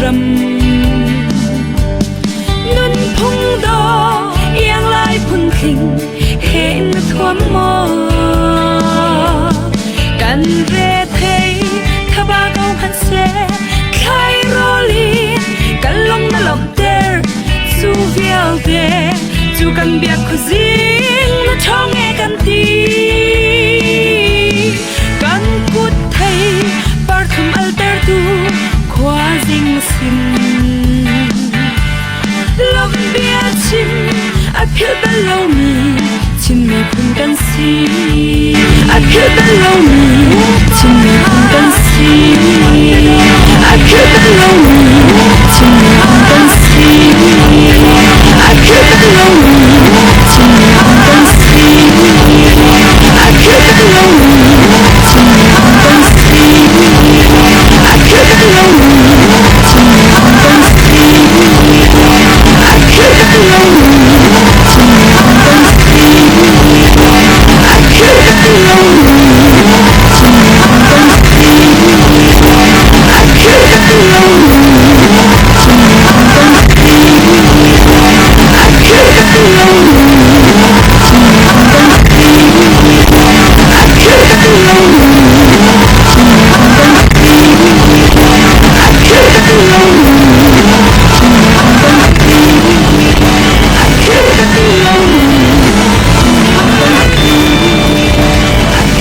ram. Nunphung dawh iang lai phuntling he na thuam maw? Kan re thei thaba ko hmanhseh thlai rawl in kan lung na lawmhter cu vialte cu kan biak khuazing na ṭhawng e kan ti. Kan kut thei parthum altertu khuazing sin. Lawmhbia chim a philh bal lomi Chin miphun kan si. A philh bal lomi Chin miphun kan si. A philh bal lomi Chin miphun kan si. A philh bal lomi Chin miphun kan si. A philh bal lomi Chin miphun kan si. A philh bal lomi Chin miphun kan si. A philh bal lomi Chin miphun kan si. A philh bal lomi Chin miphun kan si. A philh bal lomi Chin miphun kan si. A philh bal lomi Chin miphun kan si. A philh bal lomi Chin miphun kan si. A philh bal lomi Chin miphun kan si. A philh bal lomi Chin miphun kan si. A philh bal lomi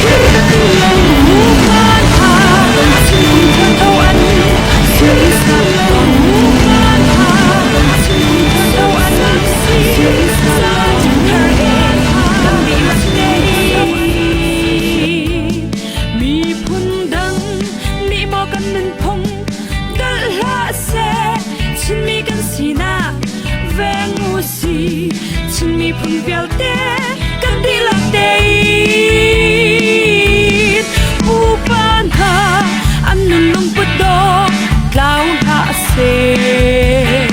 Chin kum thar tho an suisak ko. Chin kum thar tho an suisak thar e kan dihlak te Miphun dang nih maw kan nunphung dalh hlah seh Chinmi kan sinak veng u si Chin miphun vialte kan dihlak tein pupa hna an nun lungput dawh tlau hlah seh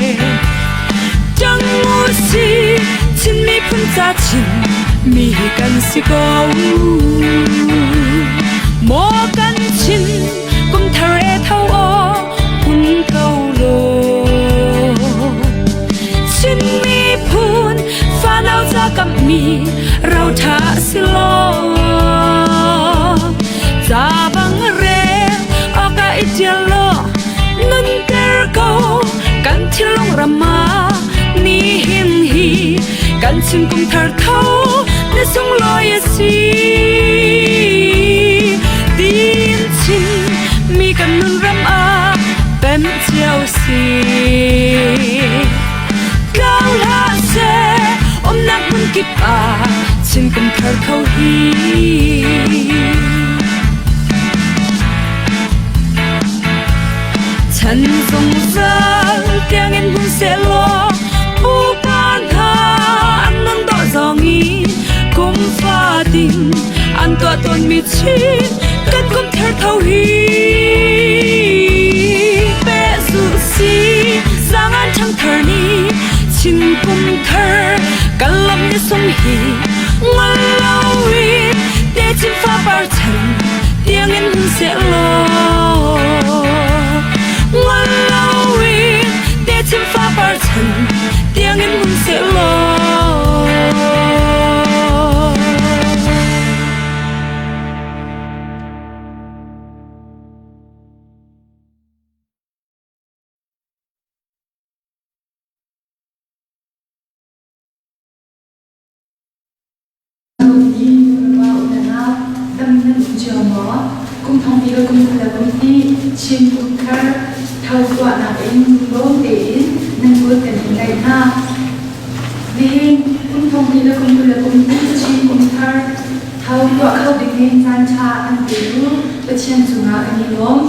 Ṭang u si Chin miphun ca chin mi hi kan si ko. Maw kan chin kum thar e tho aw hun ko law. Chin miphun fanau ca kamh mi rotha si law. Ca bang rel awk ah i ṭial law nunter ko kan thinlung ram ah nihin hi kan chin kum thar tho na sunglawi a si. Tin chin mi kan nun ram ah pem cio si. Tlau hlah seh umnak hmun kip ah chin kum thar tho hi. Chan zungzal tiangin hmun sehlaw pupa hna an nun dawh zong i kum fatin an tuah tawnmi chin kan kum thar tho hi pehzulh si zaangan ṭhangthar nih chin kum thar kan lawmh ni sung hi ngol loin techin fapar chan tiangin hun sehlaw ngol loin techin fapar chan tiangin hun sehlaw. Dam nan um cio maw? Kum thongpi le kum 20 le kum hnih Chin kum thar tho tuahnak in lawm tein nan kut kan in tlaih hna. Nihin kum thongpi le kum 20 le kum hnih Chin kum thar tho tuah kho ding in caan ṭha an petu Pathian cungah kan i lawm.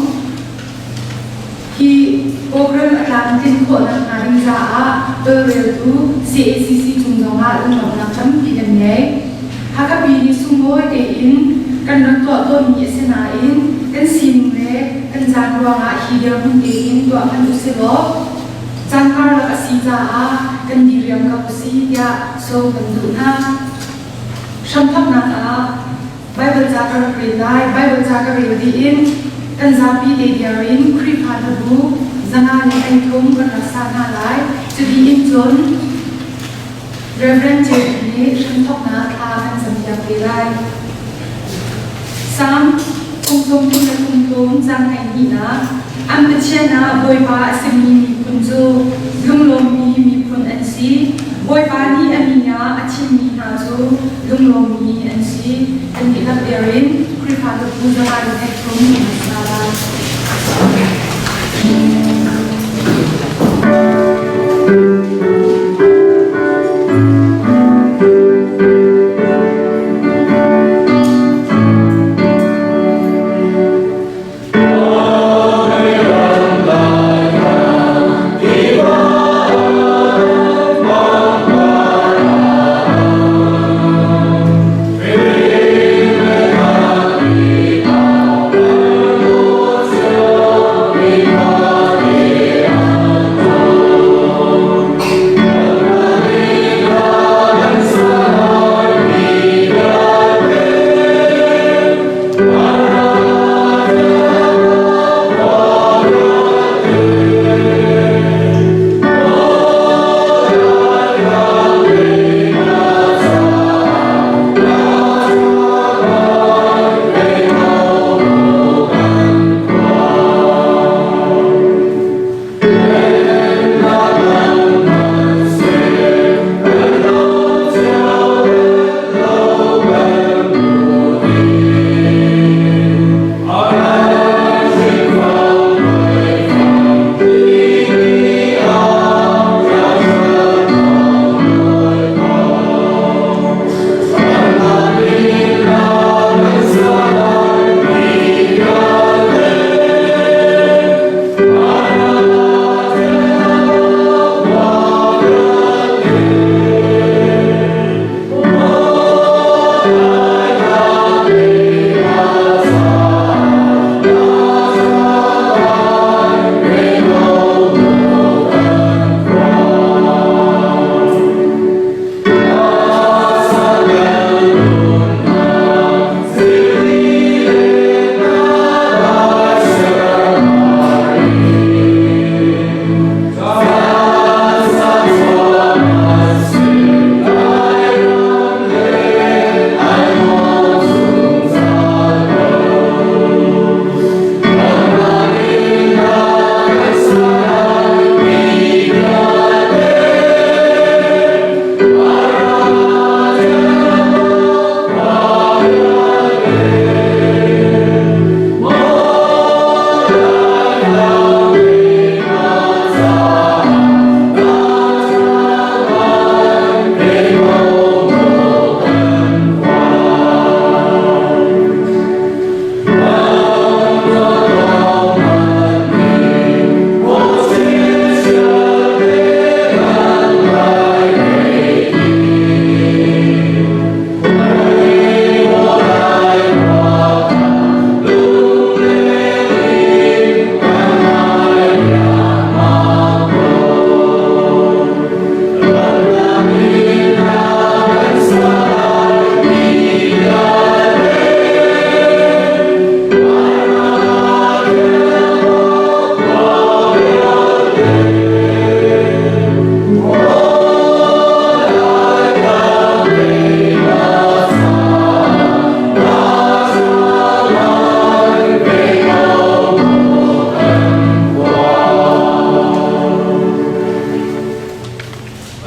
Hi program a tlamtlin khawhnak hnga ding caah tawlreltu cacc cung zongah lunglawmhnak tampi kan ngei. Hakha pi nih sunglawi tein kan rak tuah tawnmi a si nain kan sining le kan caan ruangah hi dirhmun tein tuah hmanh usilaw caan karlak a si caah kan diriam ko si tiah sawm kan duh hna. Hramthawknak ah Baibal ca ka rak rel lai. Baibal ca ka rel dih in kan zapi te diar in Khrihfa hnabu 53 kan rak sa hna lai. Cuti in cun Reverend J. nih hramthawknak thla kan campiak te lai. Salm 33 caang 12nak An Pathian ah Bawipa a simi miphun cu lunglawmmi miphun an si. Bawipa nih a min ah a thimmi hna cu lunglawmmi an si. Kan dihlak der in Khrihfa tupu 103 an sa lai.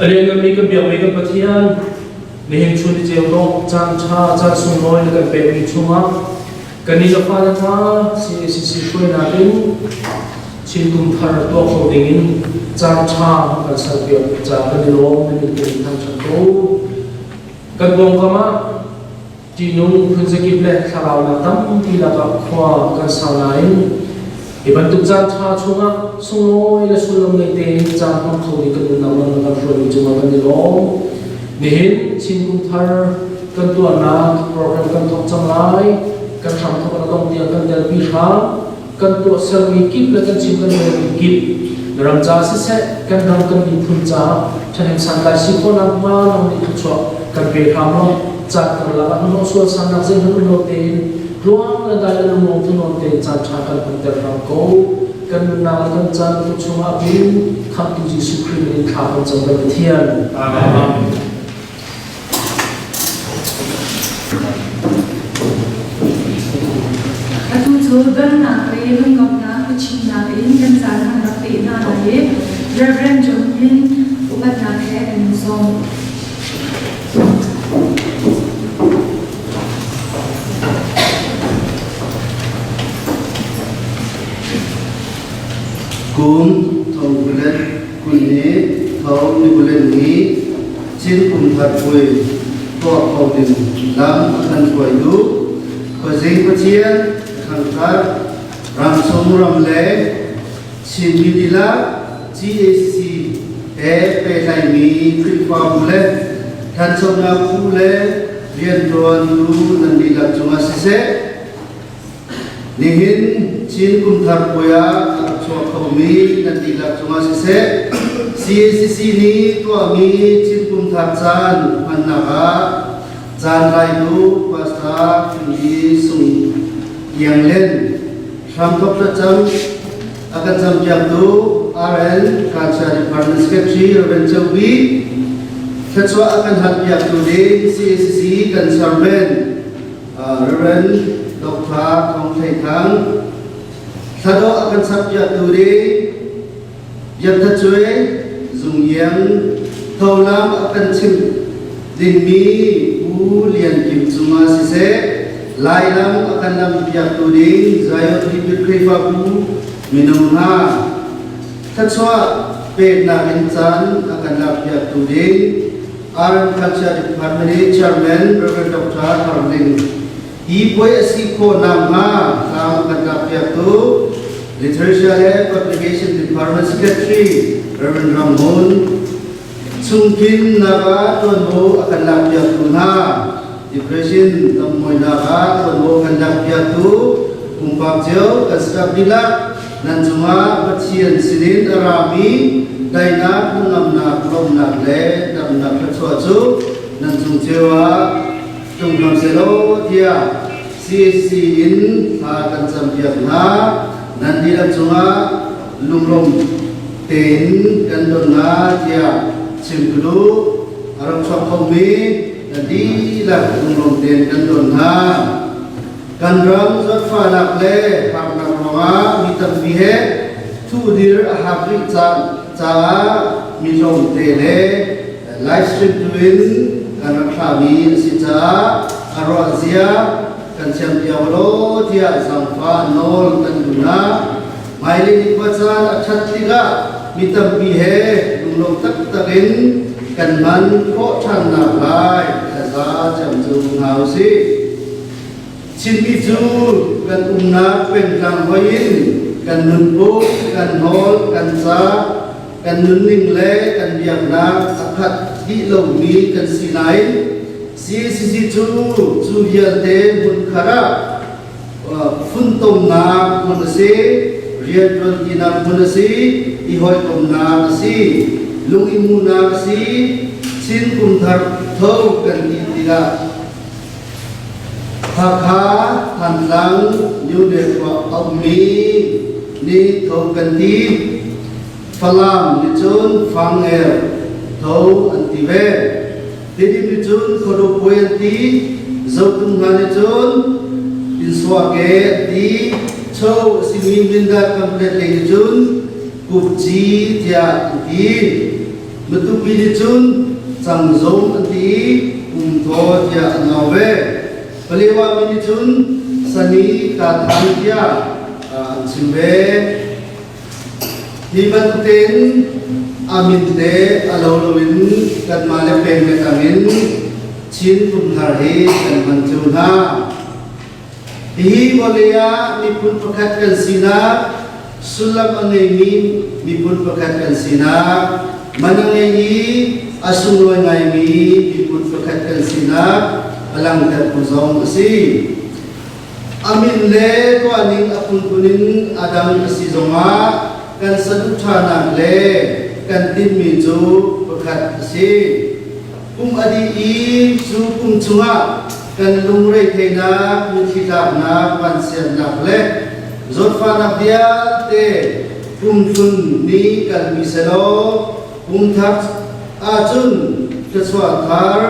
A liannganmi kan biakmi kan Pathian, nihin chun i ceu dawh caan ṭha caan sunglawi na kan pekmi chungah kannih le fale hna CACC hruainak in Chin kum thar tuah kho dingin caan ṭha kan serpiak ca kan i lawm na min in thangṭhat ko. Kan pawngkam ah Ṭihnung phunzakip le thlaraunak tampi lakah khua kan sau nain hi bantuk caan ṭha chungah sunglawi le sullam ngei tein caan hmang kho ding kan nunnak lam na kan hruaimi cungah kan i lawm. Nihin Chin kum thar kan tuahnak program kan thawk cang lai. Kan hramthawk na dong tiang kan telpi hram. Kan tuahsermi kip le kan chim kan relmi kip na ram ca siseh kan ram kan miphun caah ṭhahnem santlai si khawhnak hnga nang nih thluachuah kan pe hram law caan karlak ah hnawh sual sannak zeihmanh um lo tein tluang le dai le lungnuam thunawn tein caan ṭha kan hmanter hram ko. kan nunnak le kan caan kut chungah bin Khamhtu Jesuh Khrih min in thla kan cam kan Pathian. Amen. Atu cu donnak le lungkomhnak biachimnak in kan caan kan rak peh hna lai i Reverend John Min upatnak he kan in sawm. Kum thong kulet kul ni tho ni kulet ni Chin kum thar puai tuah kho ding lam a kan hruaitu Khuazing Pathian thangthar ramchung ramleng Chin mi dihlak CACC he pehtlaimi Khrihfabu le thanchonak phu le riantuantu nan dihlak cungah siseh Nihin Chin kum thar puai ah a rak chuak khomi nan dihlak cungah siseh, CACC nih tuahmi Chin kum thar caan hmannak ah caan laitu Pastor Tingli Sung Iang Len, hramthok thlacam a kan campiaktu RN Culture Department Secretary Reverend Cheu Bi, thluachuah a kan halpiaktu ding CACC kan chairman Reverend Dr. Thong Hlei Thang, thladawh a kan chappiaktu ding Biak Tha Cuai, Zung Iang, Tholam a kan chimh dingmi Pu Lian Kim cungah siseh, Lailam a kan lampiaktu ding Zion Tipil Khrihfabu minung hna, thluachuah peknak in caan a kan lakpiaktu ding RM Culture Department Chairman Rev. Dr. Har Ling hi puai a si khawh nakhnga tlang kan lakpiaktu Literature le Publication Department Secretary Rev. Ram Hmun chungkin naga tuanvo a kan lakpiaktu hna depression tammawi naga tuanvo kan lakpiaktu pumpak cio kan staff dihlak Nan cungah Pathian sinin a rami daihnak, hnangamnak, lawmhnak le damnak thluachuah cu nan cung cio ah tlung hram sehlaw tiah CAC in thla kan campiak hna. Nan dihlak cungah lunglawm tein kan don hna tiah chim ka duh. A rak chuak khomi nan dihlak lunglawm tein kan don hna. Kan ram zawtfahnak le harnak ruangah mi tampi he thudir a hak rih caah mi tlawmte le live stream tu in kan rak thlahmi a si caah a ruah zia kan thiam piak law tiah zaangfah nawl kan duh hna. Hmailei ni khua caan a ṭhat tikah mi tampi he lunglawm taktak in kan hman khawh ṭhannak lai thlaza cam cu hna u sih. Chinmi cu kan umnak pengtlang hoi in kan nunphung, kan nawl, kan ca, kan nunning le kan biaknak a khat dih lomi kan si nain CACC cu cu vialte hmunkhat ah funtomnak hmun a si, rianṭuantinak hmun a si, i hawikomnak a si, lung i hmuhnak a si, Chin kum thar tho kan ti tikah Hakha, Thantlang, New Network a ummi nih tho kan ti. Falam nih cun Fanger tho an ti ve. Tidim nih cun Khuarupuai an ti. Zotung hna nih cun Insuake an ti. Cho a simi Mindat Pamphlet lei nih cun Kupci tiah an ti. Matupi nih cun cangzung an ti i umthaw tiah an au ve. Palewa mi nih cun sani kathan tiah an chim ve. Hi bantukin a min te a lo loin kanmah le peng le tang in Chin kumthar hi kan hman cio hna. Hihi vawlei ah miphun pakhat kan sinak, sullam a ngeimi miphun pakhat kan sinak, man a ngei i a sunglawi ngaimi miphun pakhat kan sinak a langhtertu zong a si. A min le tuahning a phunphun in a dang a si zongah kan saduhthahnak le kan tinhmi cu pakhat a si. Kum a dih i cu kum chungah kan lungreitheinak, mitthli tlaknak, vanchiatnak le Zawtfahnak vialte kumhlun nih kalpi selaw kumthar ahcun thluachuah thar,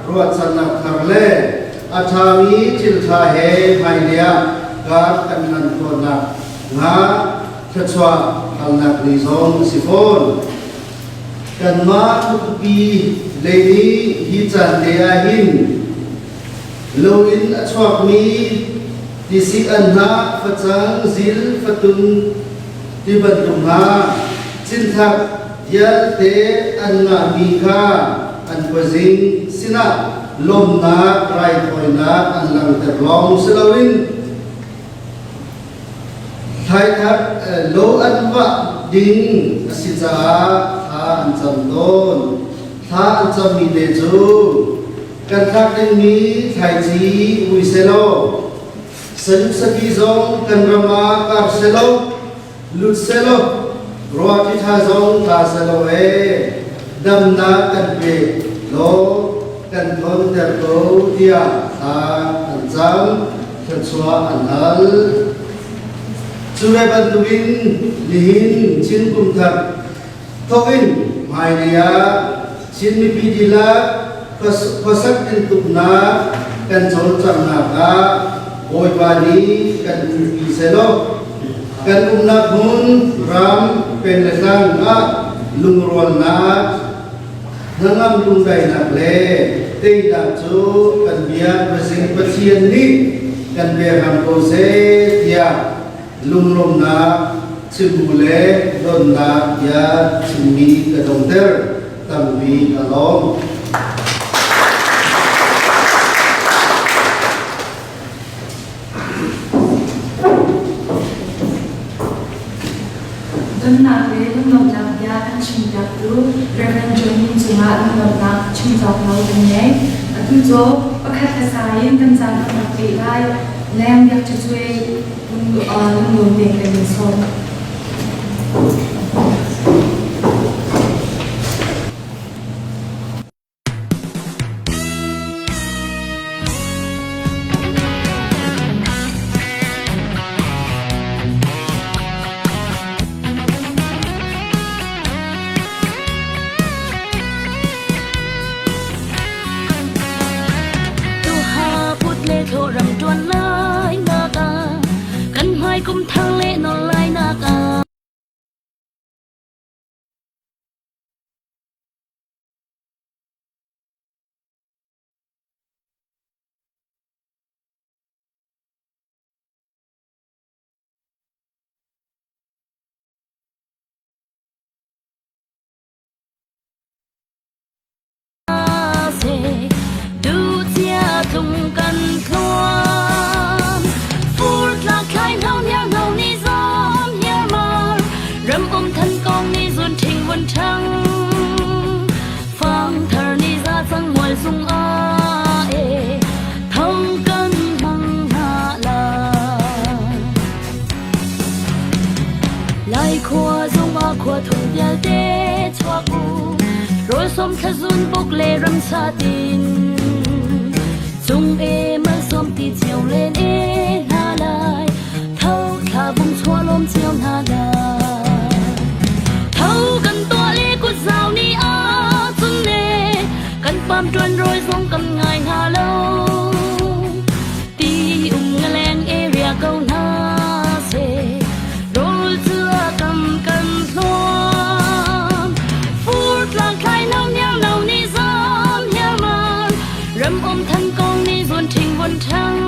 ruahchannak thar le a ṭhami thilṭha he hmailei ah kar kan hlan khawhnak hnga thluachuah halnak ni zong a si fawn. Kanmah khuapi lei nih hi caan te ah hin lo in a chuakmi tisik anhnah, facang, zil, fatun ti bantuk hna cinthlak vialte an ngahmi kha an khuazing sinah lawmhnak raithawinak an langhter lawng si loin Thlaithar lo an vah ding a si caah thla an cam tawn. Thla an cammi te cu kan thlak dingmi thlaici ui selaw, saduh sapi zong kan ram ah kar selaw, lut selaw, ruahṭi ṭha zong tla selaw ee, damnak kan pe law kan thawnter ko tiah thla an cam. Thluachuah an hal. Cu ve bantukin nihin Chin kum thar thawk in hmailei ah Chin mipi dihlak khuasak tintuknak kan cawlcanghnak ah Bawipa nih kan umpi sehlaw kan umnak hmun ram peng le tlang ah lungrualnak hnangam lungdaihnak le teinak cu kan biak Mazing Pathian nih kan pek hram ko seh tiah lunglawmhnak chimbu le donnak bia chimmi ka dongter tampi ka lawm. Donnak le lunglawmhnak bia kan chimpiaktu Rev. John Min cungah lunglawmhnak chim cawk lo kan ngei. Atu cu pakhat hmasa in kan caan kan rak peh lai. Leng biak cacuai lunglawm tein kan in sawm. Tuha put le thlawram ṭuan lai nak ah kan hmai kum thar le nawl lai nak ah. Kan tluan fur tlak thlai hno hniar hno ni zam hniar mar ram um than kong ni zun ṭhing vun ṭhang fang thar ni za cang mual sung a e tho kan hmang hna la Lai khua zung ah khua thung vialte chuak u rawl som thlazun buk le ram sa tin cung e mal som ti cio len e hna lai tho thla bung chua lom cio hna lai tho kan tuah le kut zau ni a cun ne kan pam tuan roi zong kan ngai hna lo Ti um ngaleng area ko hna seh rawl cu a kam kan hluan fur tlang thlai no niang no ni zam hiaman ram um than kong ni zuan ṭhing vun ṭhang.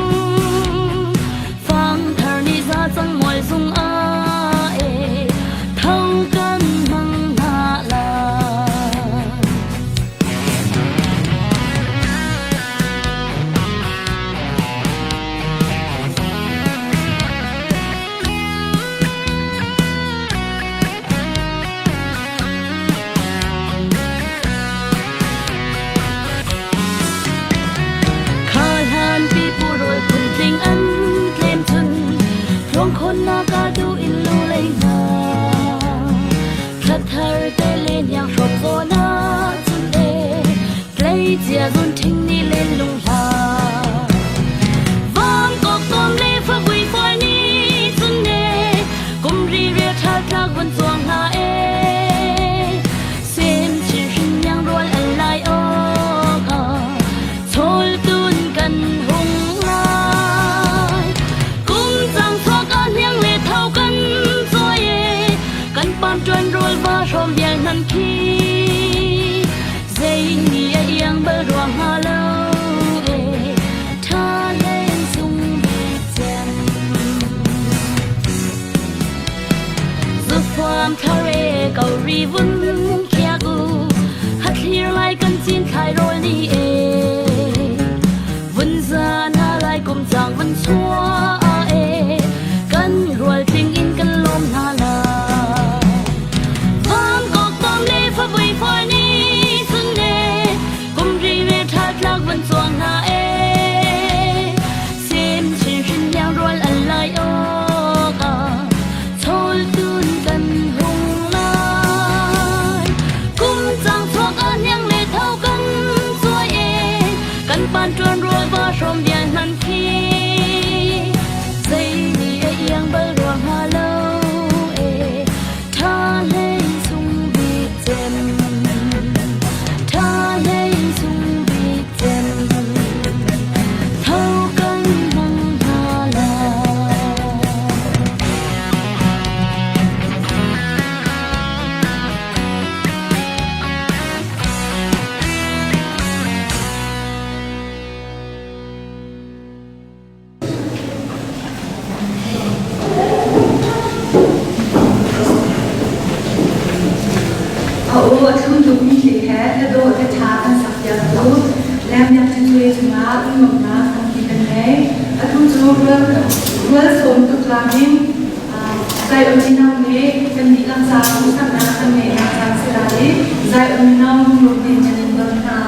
Thar e ko ri vun khiak u Hathlir lai kan cin thlai rawl ni e Vun za na lai kum cang vun chua e Kan rual tling in kan lawm hna lai Van kok bom le favui foi ni sun ne Kum ri ve tha tlak vun chuang hna e Sem chin hrin liang rual an lai awk ah Chawl tun kan hung lai Kum cang chuak a hniang le tho kan cuai e Kan pan ṭuan rual va hrawm vial hman khi Zei ni a iang bal rua hnga lo e Tha hlei sung bik cem Tha hlei sung bik cem Tho kan hmang hna lai. A aw a thlum tukmi thli he hla dawh hla ṭha kan sakpiak tu Lengmiak Ṭiṭuai cungah lunglawmhnak tampi kan ngei. Atu cu rual sawm tuk lang in Zion mino nih kan dihlak ca hmuhsaknak kan ngeihnak caan si lai i Zion mino lunglawm tein kan in don hna.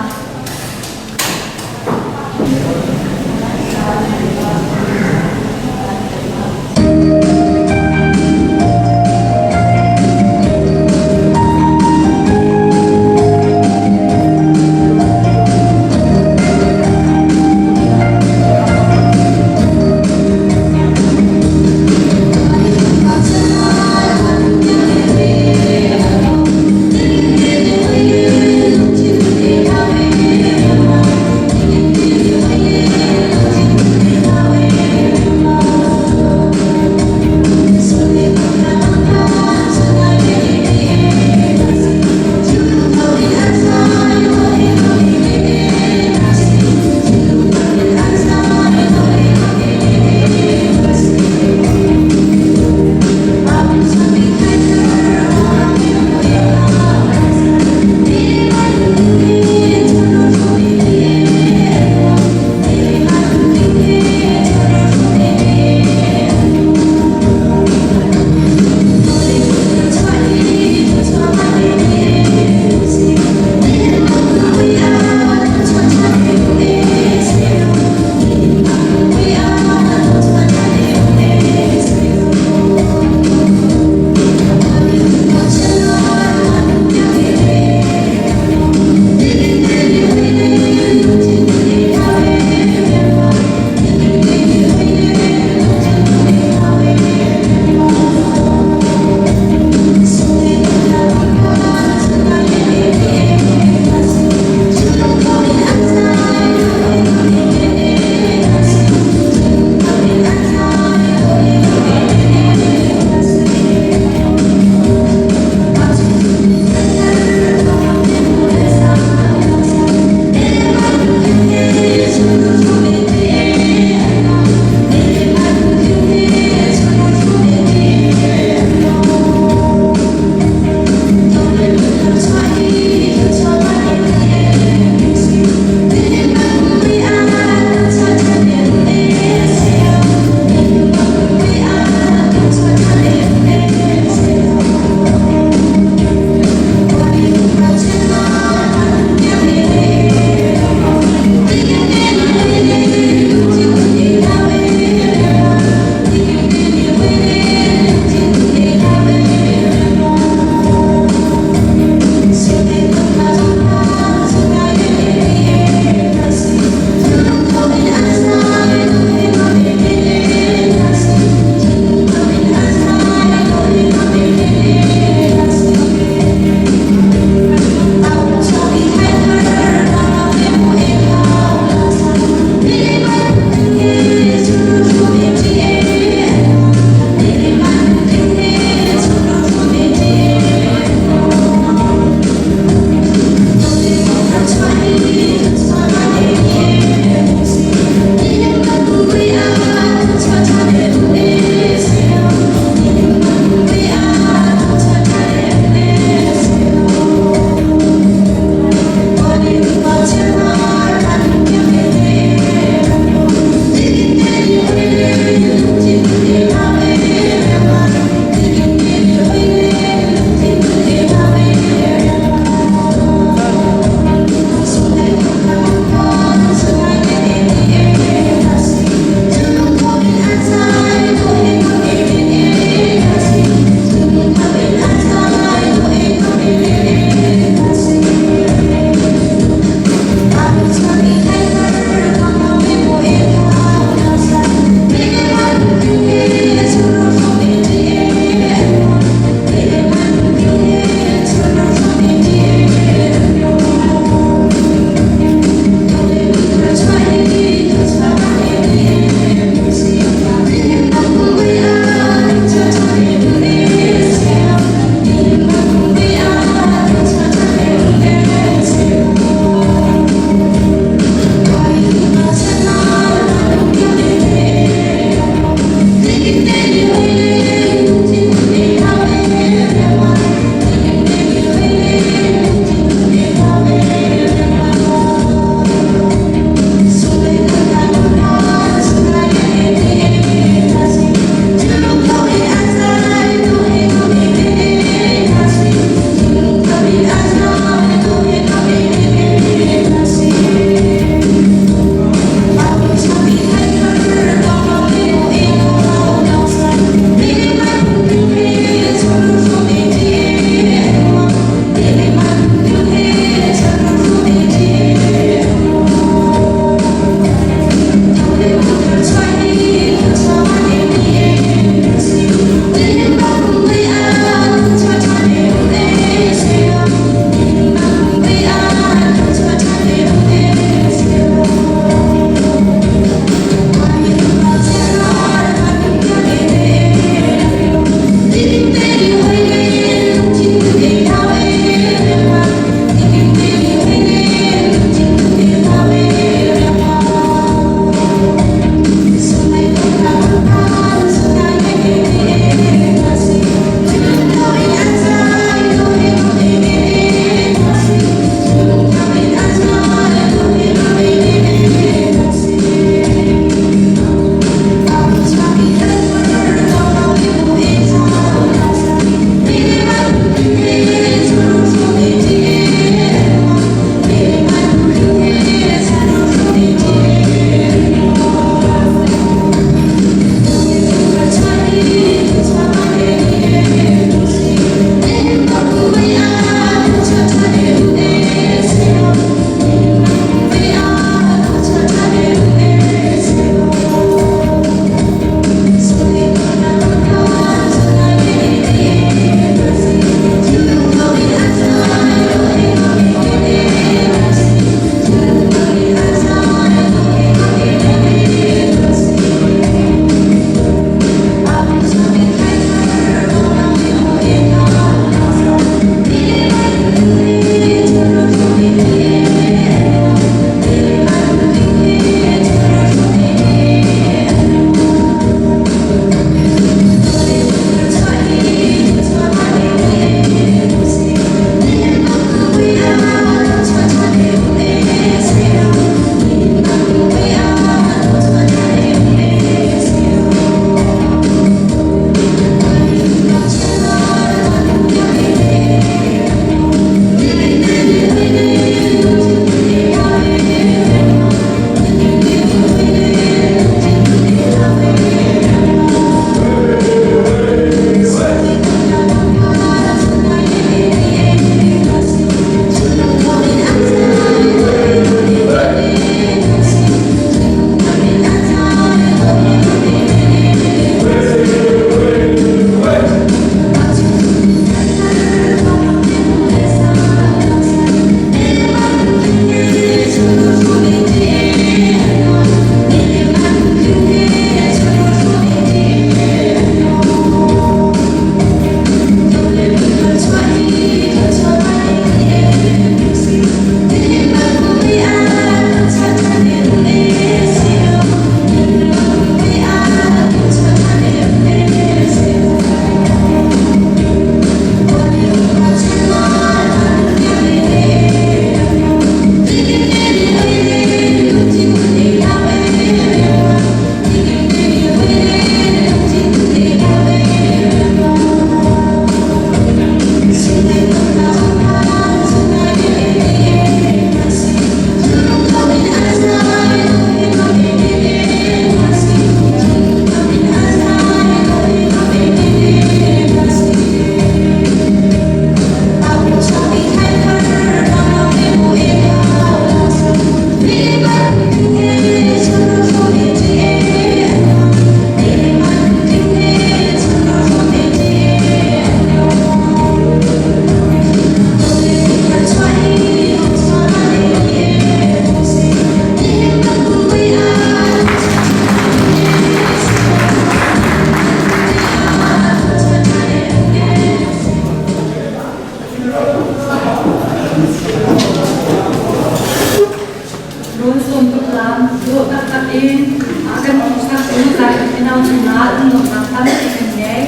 cungah lunglawmhnak tampi kan ngei.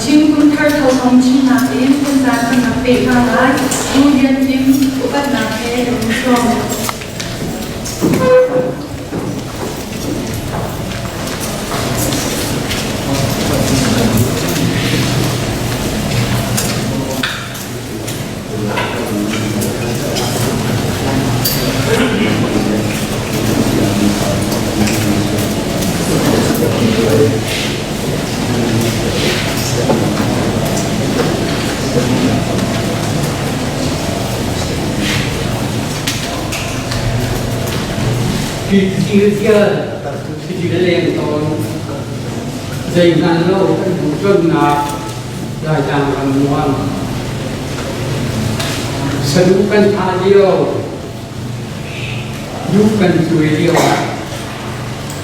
Chin Kum Thar Tho kong chimnak in phunzar kan rak peh hna lai. Pu Lian Kim upatnak he kan in sawm. Thil leng tawn zei hngal lo kan duhtonnak Laitlang ram nuam. Saduh kan thah lio, duh kan cuai lio ah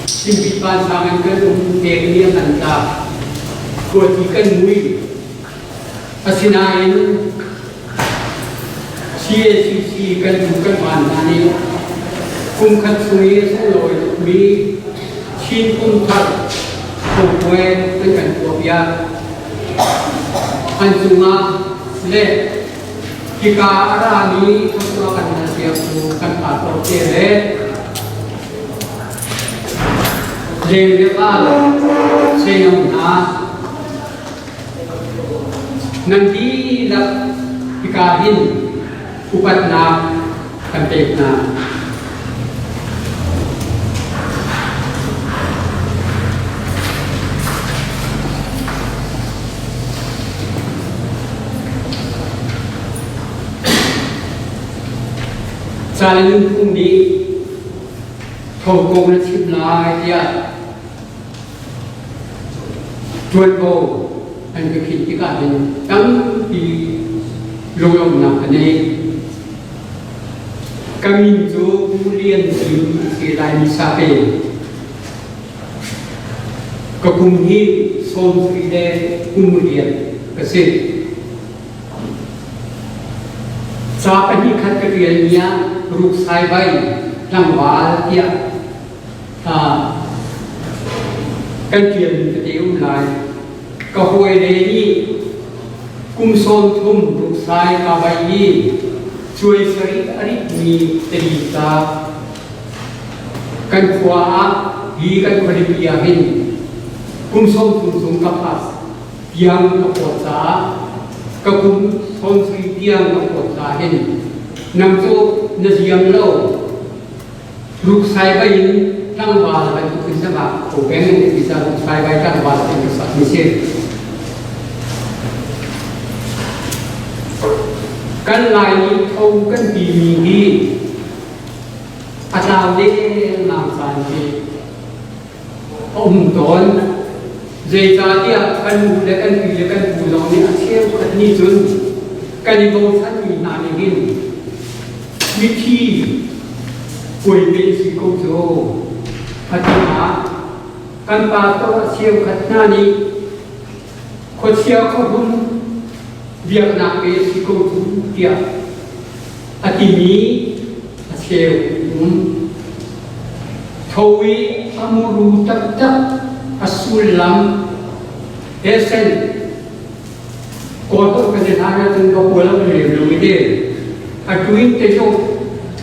Chinpi vansang in kan um tek ni a kan tlak. Khuati kan mui. Asinain CACC kan duh kan van hna nih kum khat chung i a sunglawi tukmi Chin kum thar thongpuai an kan tuahpiak. An cungah le hika a rami thluachuah kan halpiaktu kan pastor te le leng le val seino hna nan dihlak hika hin upatnak kan pek hna. Ca le nunphung nih tho kong na chim lai tiah ṭuanvo an ka khinh tikah hin tampi lunglawmhnak ka nei. Ka min cu Pu Lian Kim a si Laimi Sape. Ka kum hi 70 le kum riat ka si. Ca pahnih khat ka ṭialmi ah ruksai bai tlangval tiah kan ṭialmi tete um lai. Ka hawile nih kum 30 ruksai ka vai i cuai sarih a ritmi tali ca kan khua ah hi kan khualipi ah hin kum 30 chung ka phas tiang ka phawt caah ka kum 70 tiang ka phawt caah hin nang cu na ziam lo Ruksai bai in tlangval bantuk in na vak kho peng ti ca ruksai bai tlangval in ka sak mi si. Kan Lai nih tho kan timi hi a tlau lengmang caan hi a um tawn. Zeicahtiah kan u le kan pi le kan pu zong nih a cheukhat nih cun kan i bochanmi hna nih hin mithi puai pe si ko cu a ti hna. Kan pastor a cheukhat hna nih khuachia khuahrum biaknak pe si ko cu tiah a timi a cheu um. Tho i a muru taktak a sullam he sen Kawlholh kan i hlan ahcun ka kawl a lem lo i te a tuin te cu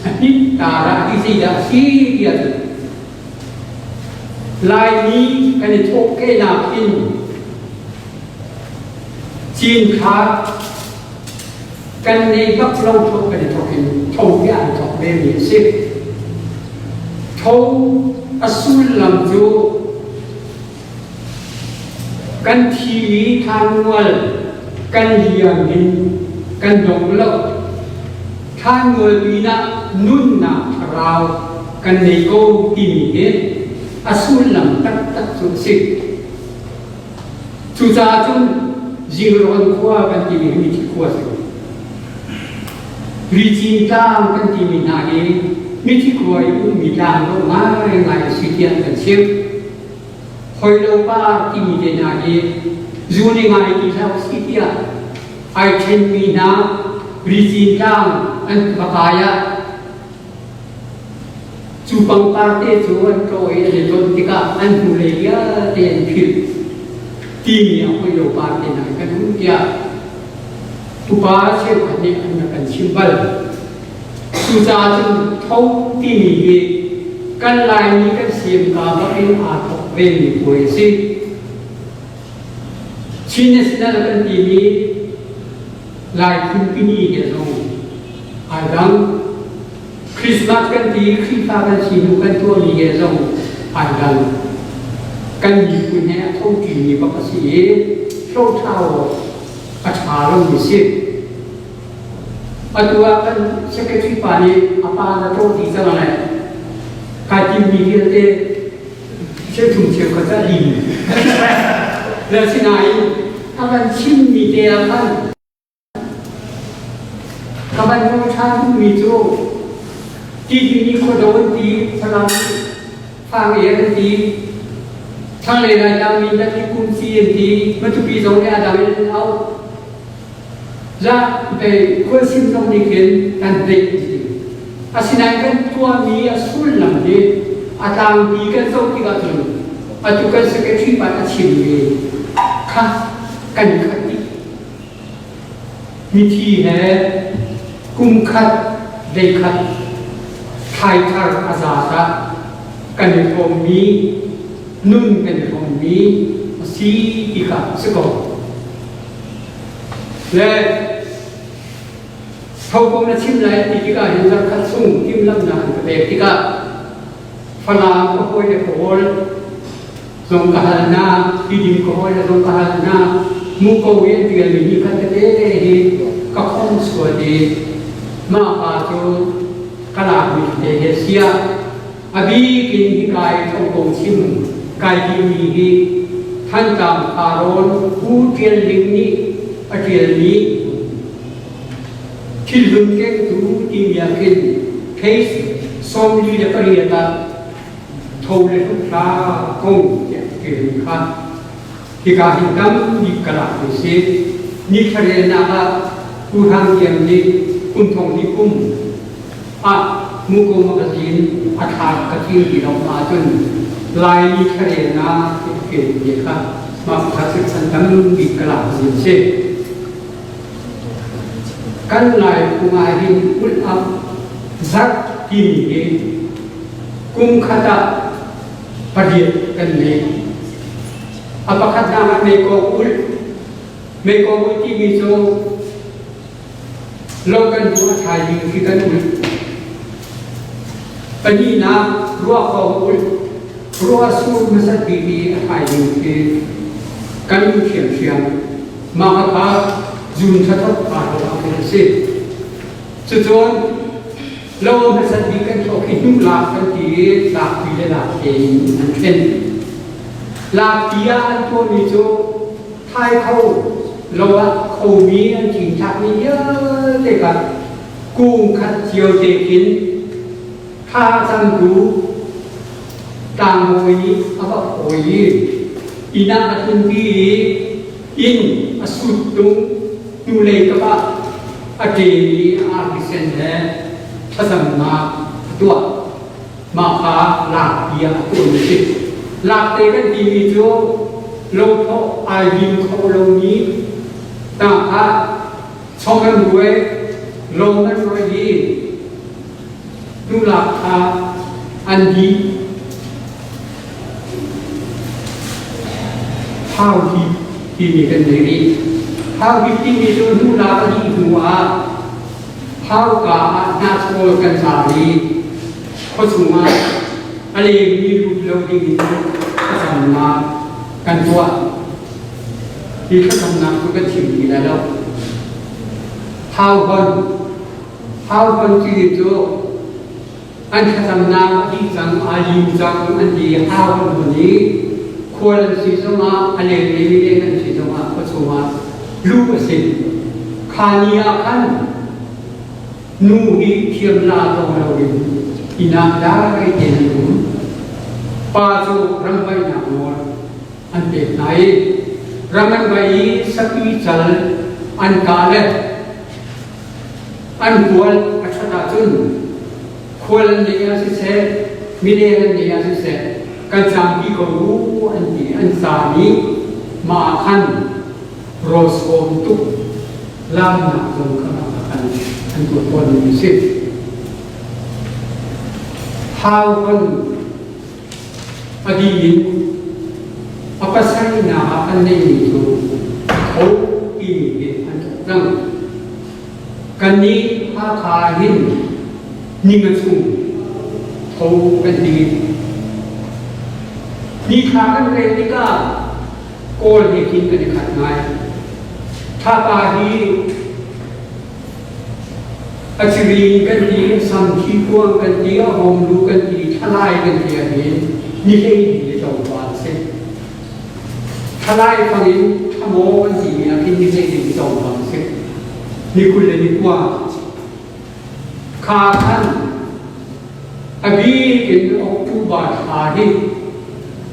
a hnik tara ti zeidah a si tiah cun Laimi kan i thawhkehnak in cinthlak kan nei bak lo thawk kan i thawk in tho hi an thawk ve mi a si. Tho a sullam cu kan thi i thlanmual kan liam in kan dong lo. Thlanmual pinah nunnak thlarau kan nei ko timi hi a sullam taktak cu a si. Cucaah cun Zingrawn khua kan timi hi mithi khua a si. Ricin tlang kan timi hna hi mithi khua i ummi tlang dawh ngaingai a si tiah kan chim. Hoilo par timi te hna hi zu ni ngai ti hlah si tiah ai ṭhenmi hna Ricin tlang an va kai ah. Cu pangpar te cu an ṭaw i an i ton tikah an hnulei vialte an philh timi a hoi lo par te hna kan um tiah upa cheukhat nih an rak kan chim bal. Cucaah cun tho timi hi kan Laimi kan siamka bak in aa thawk vemi puai a si. Chin National kan timi Lai phunpini he zong aa dang. Christmas kan ti i Khrihfa kan si hnu kan tuahmi he zong ai dang. Kan miphun he a tho ṭimi bak a si i hlothlau awk a ṭha lomi si. Atu ah kan secretary pa nih a pa na ṭawh dih cang le kai timmi vialte cheuthum cheukhat a lim. Le asinain a kan chimmi te ah khan Ka van nawl ṭhan duhmi cu titimi khuado an ti, Falam Fang-e an ti, thlanglei Laitlang Mindat hi Kumci an ti, Matupi zong nih a dang in an auh. Za pei khualsim zong nih khin kan theih an ti. Asinain kan tuahmi a sullam hi a tlangpi kan zoh tikah cun atu kan secretary pa a chimmi kha kan khat dih. Mithi he kum khat deikhat thlaithar a zaat ah kan i hrawmmi nun kan i hrawmmi a si ti kha a si ko. Le thokong na chim lai ti tikah hin zarkhat chung timhlamhnak an ka pek tikah Falam ka hawi le pawl zong ka hal hna, Tidim ka hawi le zong ka hal hna, Muko i an ṭialmi ni khat tete hi ka khong sual i mah pa cu ka lakmi te he sia a bik in hika i thongkong chim kai timi hi Thantlang Kharawn Pu Ṭial Ling nih a ṭialmi Thilhlun kengtu timi ah khin case 48 ah tho le hlukhla kong tiah ṭialmi kha hika hin tam bik ka lak mi si. Ni thlarelnak ah Pu Hrang Kiam nih kum thong hnih kum ah Muko magazine a thlak ka thing ti lo ahcun Laimi thlarelnak ti a ṭialmi kha mah kha chan tam bik ka lak mi a si. Kan Laiphung ahhin ulh ah zarh timi hi kum khat ah pariat kan ngei. A pakhatnak ah meikawng ulh. Meikawng ulh timi cu lo kan hnu a thaizing khi kan ulh. Pahnihnak ruakawng ulh. Ruah sur hmasat bik i a thaizing khi kan ulh ṭhiamṭhiam. Mah kha zun thathawt aa hlawh ah khin a si. Cucun lo hmasat bik kan thawk hi hnu lak kan ti i lakpi le lakte in an ṭhen. Lakpi ah an tuahmi cu thai kho lo ah khomi an cinthlakmi vialte kha kung khat cio te khin thla cangtu tlangbawi nih a va phawi i inn ah a tlunpi i inn a suttung hnulei kap ah a ṭemi artisen he thlacamnak a tuah. Mah kha lakpi ah a tuahmi a si. Lakte kan timi cu lothawh ai lim kho lomi hna kha chong an ruai, lo an ruai i nulak kha an dih. Thau hip timi kan nei rih. Thau hip timi cu nulak a dih hnu ah thauka ah hnahchawl kan zar i khuachung ah a lengmi lut lo ding in thlacamnak kan tuah. Hi thlacamnak cu kan chim ti lai lo. Thau hon Thau hon timi cu an thlacamnak a dih cang, aa lim cang an ti i hau an hun i khual an si zongah a lenglei mileng an si zongah khuachung ah luh a si. Kha ni ah khan nu hi thiamla tong loin inn ah dai tein an um. Pa cu ramvaihnak nawl an pek hna i ram an vai i sapi cal an kah le An hual a ṭhat ahcun khual an ngeih ah siseh, Mileng an nei ah siseh kan caampi ko u an ti an caam i mah ah khan rawlsawm tuk lamnak zong kha mah ah khan an tuah tawnmi a si. Hau kan a dih in a pasarihnak ah an neihmi cu tho timi hi an thawk cang. Kannih Hakha ah hin ninga chung tho kan ti. Nithla kan rel tikah Kawl he khin kan i khat ngai. Thlapa hi a cirin kan ti, samthi kuang kan ti, a hawmlu kan ti, thlalai kan ti ahhin ni 12 le tlawmpal a si. Thalai fang in thlamaw kan timi ah khin ni 12 le tlawmpal a si. Ni 29. Kha khan a bik in October thla hi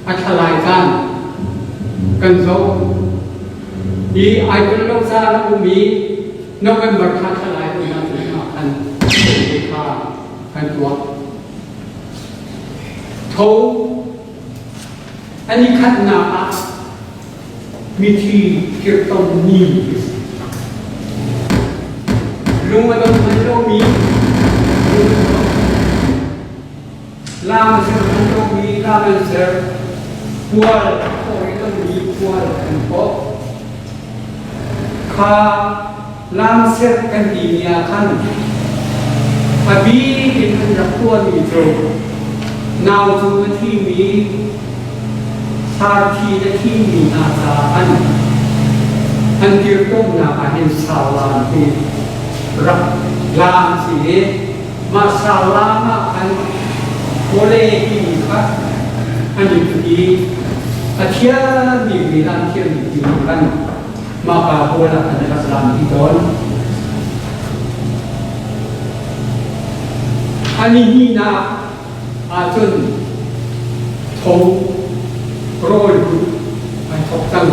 a thlalai caan kan zoh i ai ton lo caan a um i November thla thlalai um ahcun ah khan kha kan tuah. Tho an i khatnak ah mithi kirhto ni lung a dong hman lomi lam a ser hman lomi lam an ser pual a thawh i tonmi pual an thawh kha lam ser kan timi ah khan a bik in an rak tuahmi cu nau cu a thimi sarthi a thimi hna caah an an dirkomhnak ah hin saulam hi rak lam si i mah saulam ah khan kawle timi kha an i put i a thiammi milam thiammi timi khan mah pa pawl ah an rak lam ti tawn. A nihnihnak ahcun tho rawl but an thawk cang.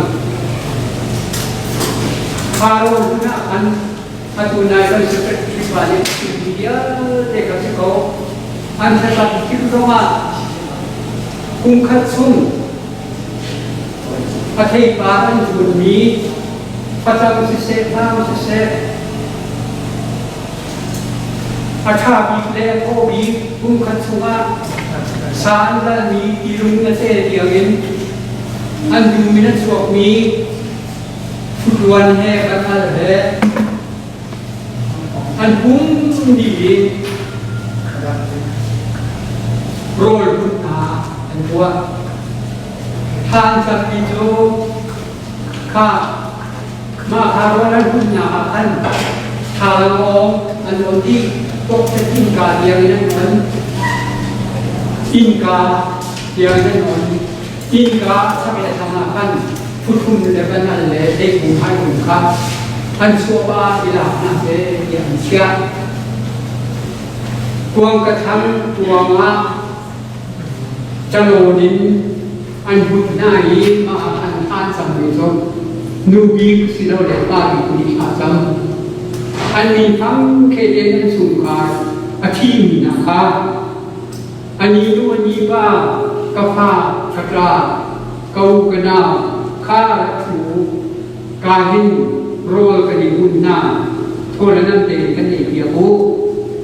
Kha rawl but ah khan atu nai kan secretary pa nih chimmi vialte kha si ko. An thlacam tik zongah kum khat chung A theipar an zuunmi facang siseh, hlang siseh, a ṭha bik le a thaw bik kumkhat chungah sa an zalmi tilung na te tiangin an dum in a chuakmi futruan he kanal he an pum dih i rawl bunh hna an tuah. Thlan cammi cu kha mah kha rawl an hunnak ah khan thlalang an on i pokpet innka tiangin an on. Innka tiangin an on. Innka chak le thlang ah khan phuthum le banal le leikung haikung kha an chuah ah i lak hna seh tiah an chiah. Kuang ka thlang kuang ah calawn in an but hna i mah ah khan thla an cammi cu nu bik silole pa bik nih thla cam. An min fang khe tein an chungkhar a thimi hna kha A ni nu a ni pa, ka fa, ka ṭa, ka u ka nau, kha rak ṭhu u. Ka hin rawl kan in hun hna, thaw le nam tein kan ei piak u,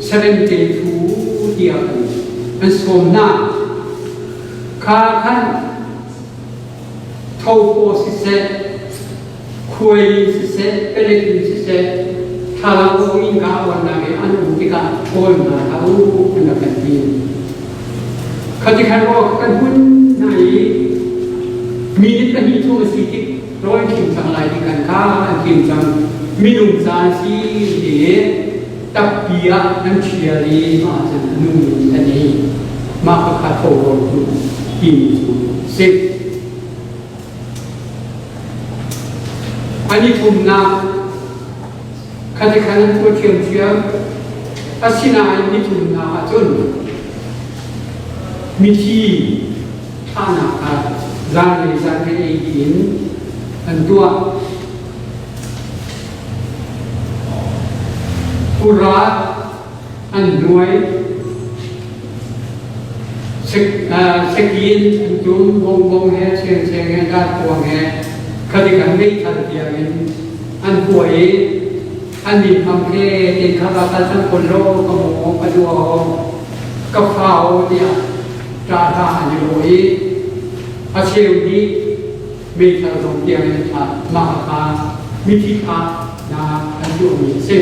sarem tein ṭhu u tiah an sawm hna. Kha khan thopaw siseh, khuai in siseh, pelek in siseh, thlalang awng in ka awannak i an um tikah ṭhawl hna hlah u an rak kan ti. Khati khan rawl kan hun hna i minute 2 chung a si tik rawl an khim cang lai ti kan kha an khim cang. Minung caan si ti tappi ah an ṭhial i mah cun a nung in an ei. Mah khakha tho rawl cu timi cu si. An i thumnak kha khan an tuah ṭhiamṭhiam. Asinain nithumnak ah cun mithi thlahnak kha zanlei zan kan ei dih in an tuah. Pura an hnuai. Sekin an tum bongbong he chengcheng he darkuang he khadi kan meithal tiang in an huai i an min hmang he tin kha ka kal cang kon lo ka maw ka dua ka phau tiah ṭa hla an i rawh i a cheu nih meithal zong tiang in thah mah kha mithi thah na an tuahmi a si.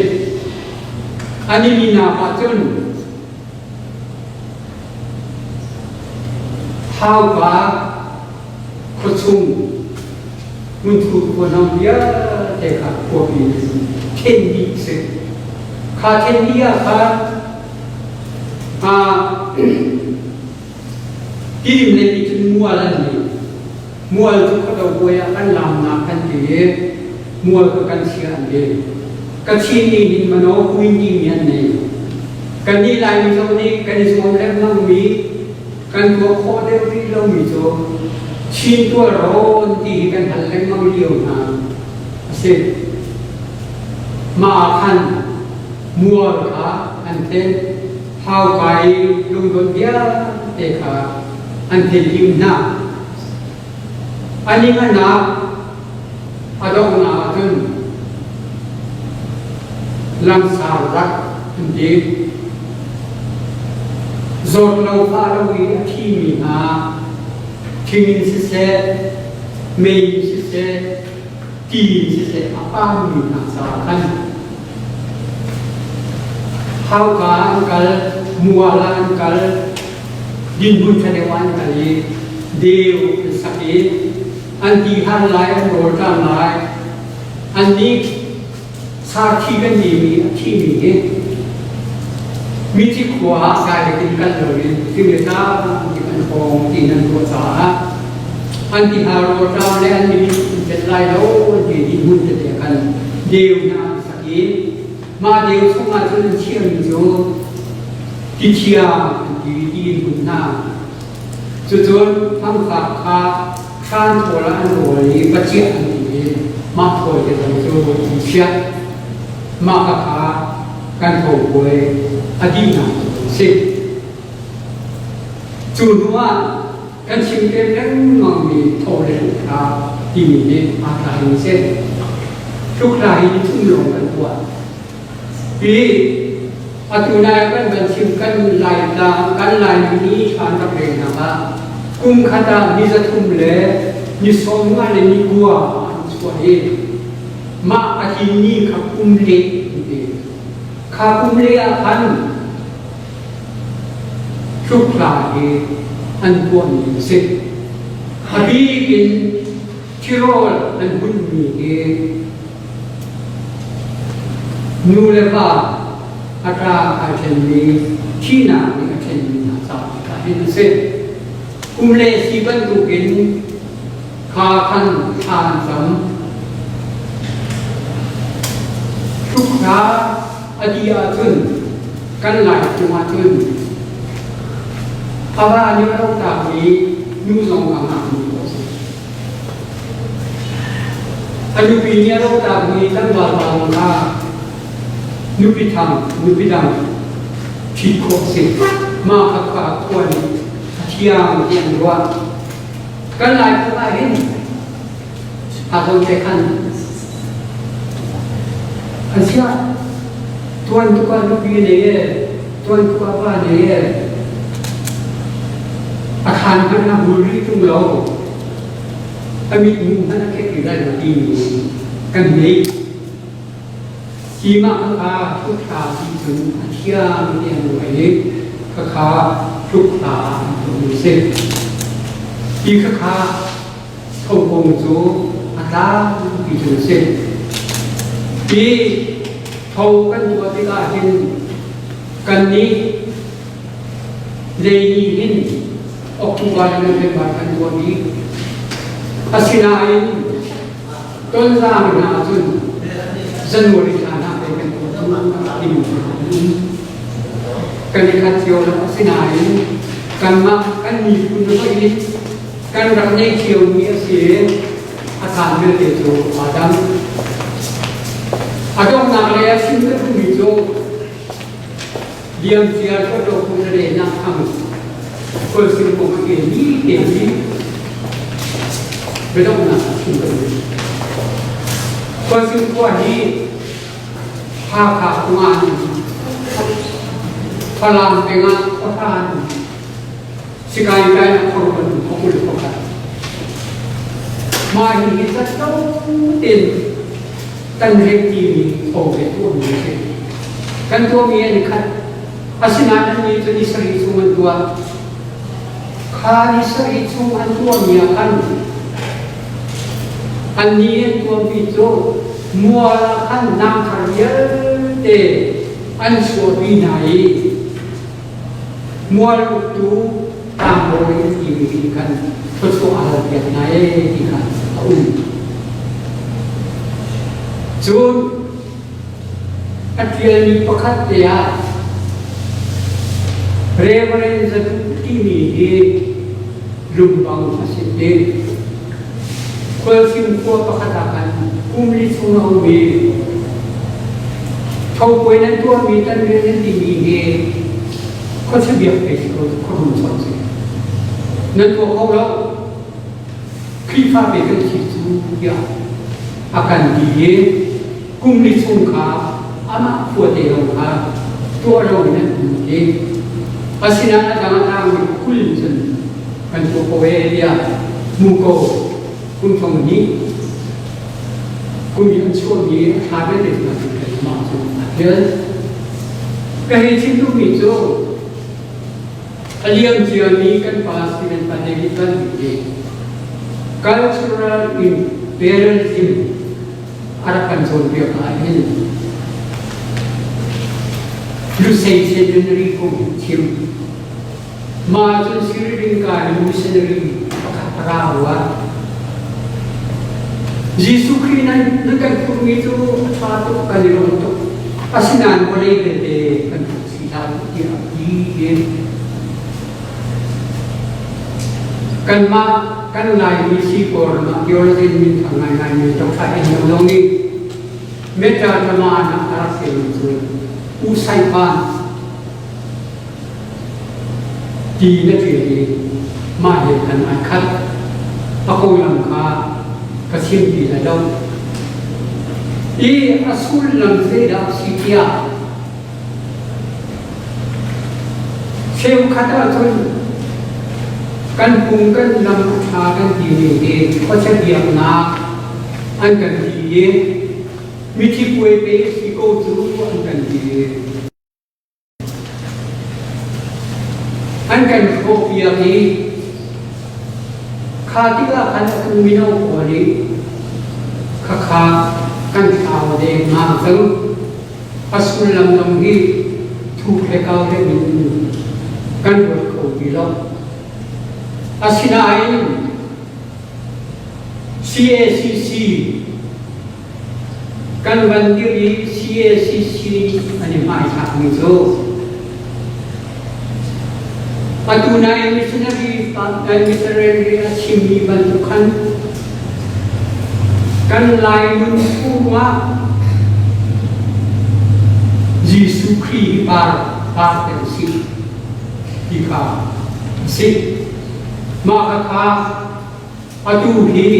An i minak ahcun Hauka khuachung hmunthur khuahnam vialte kha khuapi in then dih a si. Kha then dih ah khan Tidim lei nih cun mual an nei. Mual cu khuado puai ah kan laamnak kan ti i mual kha kan chia an ti. Kachin nih hin mano kuin timi an nei. Kannih Laimi zong nih kan i zuam lengmangmi kan tuah khawh deuh rih lomi cu Chin tualrawn ti hi kan hal lengmang lio hna a si. Mah ah khan mual kha an then. Hauka i lungdawt vialte kha an thilhim hna. An i ngannak a donghnak ah cun langsar rak an ti. Zawt lo fah lo i a thimi hna thing in siseh, mei in siseh, ti in siseh a paammi hna caah khan Hauka an kal, mual ah an kal, dinhmun ṭha deuh ah an kal i deu an sak i an ti han lai, an rawlṭam lai. Annih sarthi kan timi a thimi hi mithi khua ah direct in kal loin thing le tlang in an hawng tiin an ruah caah an ti hna rawlṭam le an mi an tet lai lo an ti dinhmun tete khan deu hna an sak i Mah deu chungah cun an chiahmi cu ti thiang an ti ti in hun hna. Cucun fangfak kha hran thawl ah an rawl i paciah an ti i mah thawl te zong cu an chiah. Mah kha kan tho puai a dihnak cu a si. Cu hnuah kan chim peng lengmangmi tho le hlukhla timi nih aa tlai in si. Hlukhla hi nithum lawng kan tuah. Hi atu nai kan van chim kan Laitlang kan Laimi ni thla an rak rel hna ah kum khat ah ni 300 le ni 50 le ni 9 an chuah i mah a hi ni kha kum leh an ti. Kha kum leh ah khan Hlukhla hi an tuahmi a si. A bik in thirawl an hunmi hi nu le va a ṭa ai ṭhenmi thihnak nih a ṭhenmi hna ca tikah hin a si. Kum le si bantukin kha khan thla an cam. Hlukhla A dih ahcun kan Lai phung ahcun a va nih a rohtakmi nu zong a ngakmi a si. A nupi nih a rohtakmi tlangval pa zong kha nupi thang, nupi dang ṭhit khawh a si. Mah kha kha khua nih a thiang ti an ruah. Kan Lai phung ah hin aa zong te khan an siah tuan tuk ah nupi nei e tuan tuk ah pa nei e a khaan hmanh a hul rih tung lo a mit mu hmanh a khek rih lai lo ti mi kan nei hi mah kha thukthla ti cun a thiang ti an ruah i khakha thukthla an tuah mi si hi khakha Thongkung cu a tlangpi cu a si. Hi tho kan tuah tikah hin kannih lei nih hin October le November kan tuah bik. Asinain Tonzang hna cun January thla hna pei kan tuah cu timi cu an um. Kan i khat cio lo asinain kanmah kan miphun hoih in kan rak neih ciomi a si i a caan vialte cu aa dang. A donghnak lei ah chim ka duhmi cu liamcia hlawtlo kum le nak thang Khualsim kong a ṭialmi te hi biadonghnak ah chim ka duh. Khualsim khua hi Hakha khua an um. Falam peng ah khuahra an um. Sikai kai ah khuaruan khuakul khuakhat. Mah hi hi zatlo tein kan rem timi tho he tuahmi a si. Kan tuahmi an i khat. Asinain annih cu ni sarih chung an tuah. Kha ni sarih chung an tuahmi ah khan annih an tuahmi cu mual ah khan nang thar vialte an chuahpi hna i mual uktu tlangbawi an timi nih khan thluachuah a halpiak hna ee ti kha a um. Cun a ṭialmi pakhat te ah Reverend Zatu timi hi lumbang a si ti. Khualsim khua pakhat ah khan kum li chung a um i thopuai nan tuahmi tan rian nan timi hi khuachia biak pe si ko khuarum chawnh si. Nan tuah kho lo. Khrihfa pe kan si cu tiah a kan ti i kum li chung kha amah khua te lawng kha tuah lo in an um ti. Asinain a dang a tangmi kul cun kan tuah ko ee tiah muko kum thong hnih kum i an chuahmi a thla vialte cu kan kan mah cu a ṭial. Ka hei chim duhmi cu a liam ciami kan pa Stephen pa David Van Bik nih cultural imperialism a rak kan cawnpiak ahhin Lusei seminary kong chim. Mah cun Sri Lanka in missionary pakhat a ra rua. Jesuh Khrih nan nan kan phurmi cu a ṭha tuk kan i lawm tuk. Asinain vawlei belte kan phur si hlah tiah a ti. Kanmah kan Laimi si Kawlram ah theologian minthang ngaingaimi Dr. N. Lo nih Metta Drama ah a rak sermi cu U Sai Pan ti na ṭial i mah he khan ai khat. A konglam kha ka chim ti lai lo. I a sullam zeidah a si tiah cheukhat ahcun kan phung kan lam a ṭha kan timi hi khuachia biaknak an kan ti i mithi puai pe si ko cu an kan ti. An kan hrawhpiak i kha tikah khan atu mino pawl nih khakha kan thlau dengmang cang. A sullam zong hi thuk le kau deuh in kan ruat kho ti lo. Asinain CACC Kan van dir i CACC an i hmaithlakmi cu atu nai missionary missionary a chimmi bantuk khan kan Lai nunphung ah Jesuh Khrih hi par par kan si ti kha a si. Mah kha Atu hi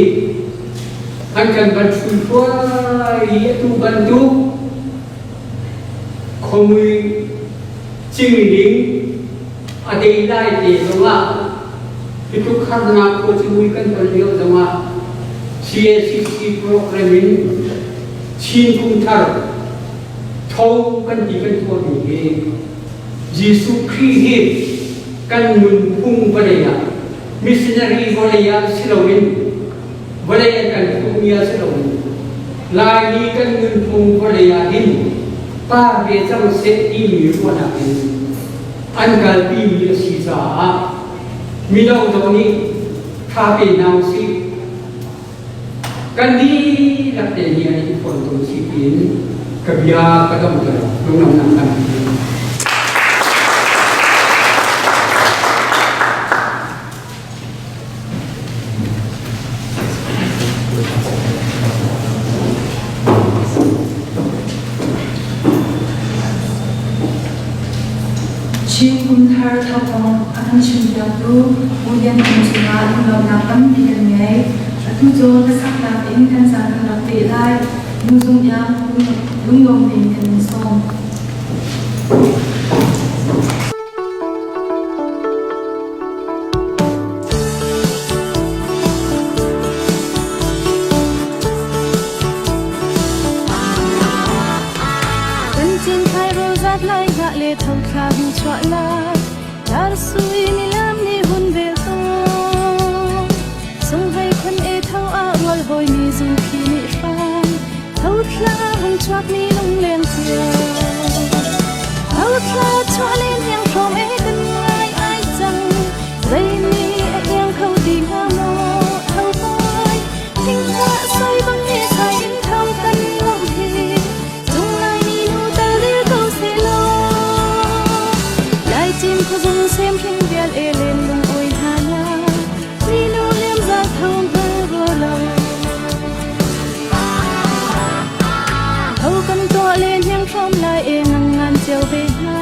an kan van hrulhruai i atu bantuk khuamui cingling a dei lai te zongah hi tluk harnak khuacimui kan ton lio zongah CACC program in Chin kum thar tho kan ti kan tuahmi hi Jesuh Khrih hi kan nunphung vawlei ah missionary vawlei ah si loin vawlei an kan phungmi ah si loin Laimi kan nunphung vawlei ah hin par ve cang seh timi ruahnak in an kalpimi a si caah mino zong nih tha pe hna usih kan dihlak te nih an i fontom si tiin ka bia ka dongter lunglawmhnak tampi. Chin Kum Thar. thar tho kong a kan chimpiaktu U Lian Thang cungah lunglawmhnak tampi kan ngei. Atu cu hlasaknak in kan caan kan rak peh lai. Nu Zung Iang lunglawm tein kan in sawm. Kan cin thai ro zat lai ngah le tho thla hung chuah lai Dar sui mi lam ni hun vel tawn Sung hei khun e tho a rual hoi mi zung khi ni hram Tho thla hung chuak mi lung leng cia Tho thla chuah len hiang hrom e kan ngai ai cang Zei ni a iang kho ti hnga maw tho hoi Thing hlah soi bang he sai in tho kan lawm hi Cung lai mi nu tal dir ko se law Lai cin khuazung sem hring vial e len lung oi hna la Mi nu liam za tho hngal ro lo Tho kan tuah le hniang hrawm lai e ngang ngan cio ve hna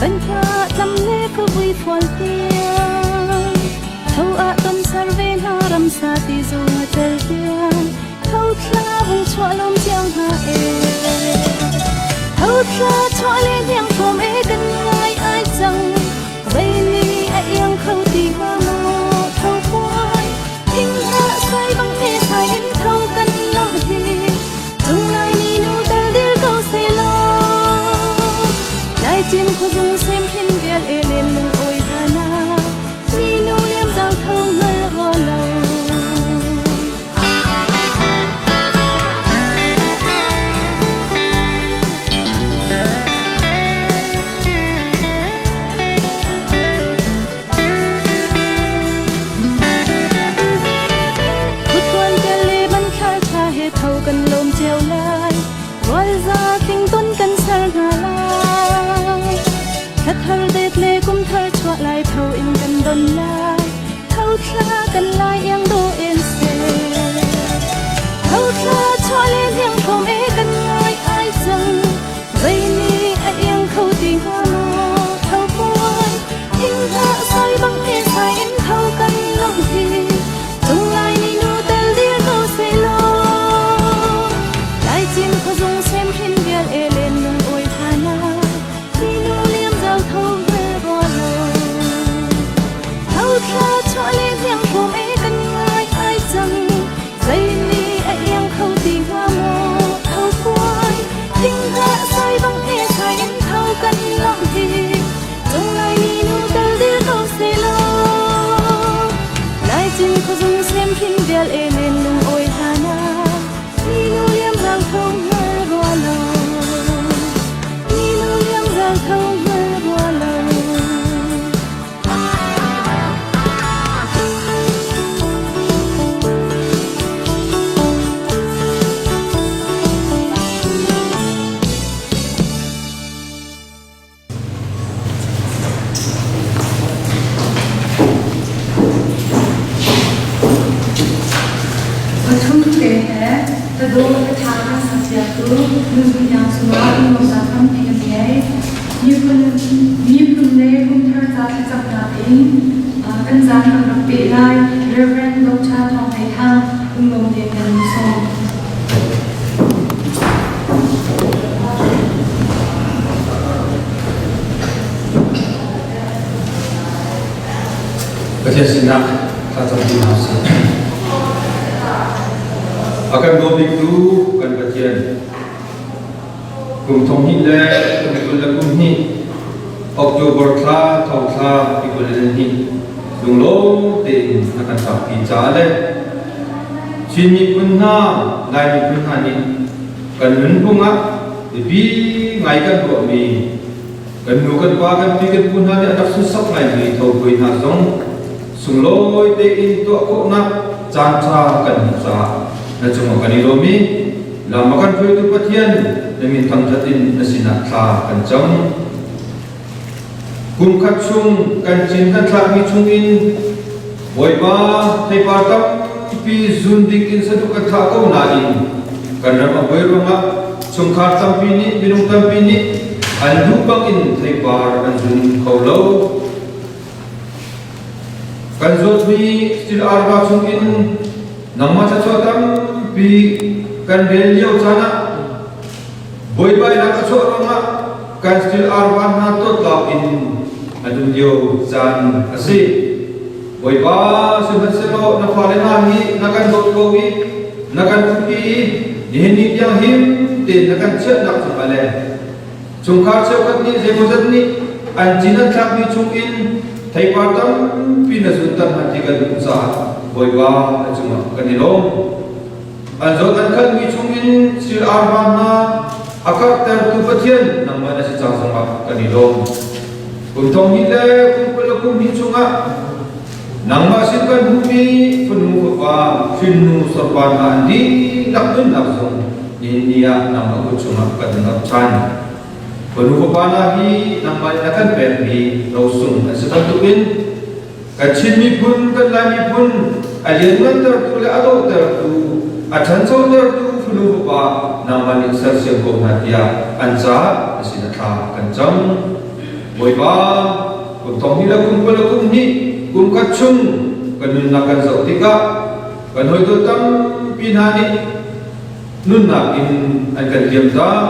Kan kha tlam le ka vui fual tiang Tho ah ton ser ve hna ram sa ti zung a tel tiang Tho thla vung chuah lom tiang hna e Tho thla chuah le hniang hrawm e kan ngai ai cang Zei ni a iang kho ti hnga maw tho puai Thing hlah sai bang he sai in tho kan lo hi Cung lai ni nu tal dir ko se law Lai cin khuazung sem hin vial e len lung oi hana Ni nu liam zau tho ngal ro lo Kuttuan tel le banthlar tha he tho kan lawm cio lai. Rualza tlington kan ser hna lai. Thla thar det le kum thar chuah lai tho in kan don lai. Tho thla kan lai iang do en se. Tho thla chuah le hniang thom e kan ngai ai cang. Zei nih a iang kho ti hnga maw tho puai thing hlah sai bang he sai in tho kan lawmh hi Cung lai ni nu tel dir ko se law Lai cin khuazung sem hin vial e len lung oi hana Ni nu liam zau tho ve rua lo Tho thla chuah le hniang hrawm e kan ngai ai cang Zei nih a iang kho ti hnga maw tho puai Thing hlah sai bang he sai in tho kan lawmh hi Cung lai ni nu tel dir ko se law Lai cin khuazung sem hin vial e len lung oi hana Ni nu liam zau tho hngal rua lo Ni nu liam zau tho hngal rua lo Pathum te he tadaw ka ṭha kan sakpiaktu nuzul iang cungah lunglawmhnak tampi kan ngei. Miphun, miphun le kumthar ca thlacamnak in kan zaan kan rak peh lai. Reverend Doctor Thawng Hlei Thang lunglawm tein kan in sawm. Pathian sinah thlacam ti hna usih. A kan daw biktu kan Pathian kum thong hnih le kum 20 le kum hnih October thla thong thla ti 22 lunglawm tein na kan tlakpi caah le Chin miphun hna Lai miphun hna nih kan nunphung ah biapi ngai kan ruahmi kan nu kan pa kan pi kan pu hna nih a rak sunsak ngaimi tho hna zong sunglawi tein tuah khawhnak caan ṭha kan hmuh caah na cungah kan i lawm i lam a kan hruaitu Pathian na min thangṭhat in na sinah thla kan cam. Kum khat chung kan cin kan thlakmi chungin Bawipa theipar tampi zun ding in saduh kan thlah ko nain kan ram a buai ruangah chungkhar tampi nih minung tampi nih An duh bangin theipar an zun kho lo. Kan zawtmi stil arva chungin nangmah thluachuah tampi kan rel lio caan ah buaibainak a chuah ruangah kan stil arva hna tawtlak in an um lio caan a si. Bawipa, sihmanhsehlaw na fale hna hi na kan dawt ko i na kan umpi i nihin ni tiang him tein na kan chiahnak cungah le chungkhar cheukhat nih zeimawzat nih an cin an thlakmi chungin theipar tampi na zunter hna ti kan hmuh caah Bawipa na cungah kan i lawm. An zawt an khalmi chungin thil arva hna a karhtertu Pathian nangmah na si ca zongah kan i lawm. Kum thong hnih le kum 20 le kum hnih chungah nangmah sin kan hmuhmi fanu fapa hrinnu sorpa hna an dihlak nunnak zong nihin ni ah nangmah kut chungah kan ap ṭhan. Fanu fapa hna hi nangmah nih na kan pekmi rosung an si bantukin Kan Chin miphun, kan Lai miphun a lianngantertu le a dawhtertu, a ṭhanchotertu fanu fapa nangmah nih sersiam ko hna tiah an caah na sin a thla kan cam. Bawipa, kum thong hnih le kum 20 le kum hnih, kum khat chung kan nunnak kan zoh tikah kan hawitu tampi hna nih nunnak in an kan liamtak.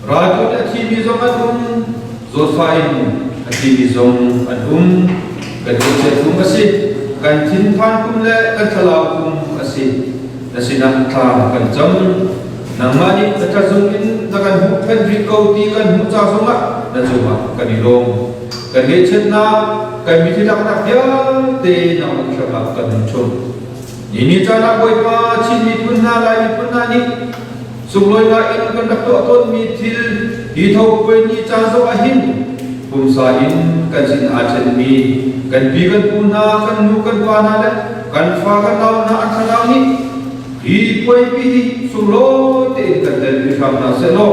Ralkut a thimi zong an um, zawtfah in a thimi zong an um. Kan ngaihchiat kum a si, kan thinphan kum le kan thlalau kum a si. Na sinah thla kan cam. Nangmah nih na tlazung in na kan huhphenh rih ko ti kan hmuh ca zongah na cungah kan i lawm. Kan ngaihchiatnak, kan mithi laknak vialte nangmah hrangah kan hun chum. Ni ni caan ah Bawipa Chin miphun hna, Lai miphun hna nih Sunglawinak in kan rak tuah tawnmi thil hi tho puai ni caan zong ah hin pumsa in kan sin aa ṭhenmi kan pi kan pu hna, kan nu kan pa hna le kan fa kan nau hna an thlarau nih hi puaipi hi sunglawi tein kan telpi hram hna sehlaw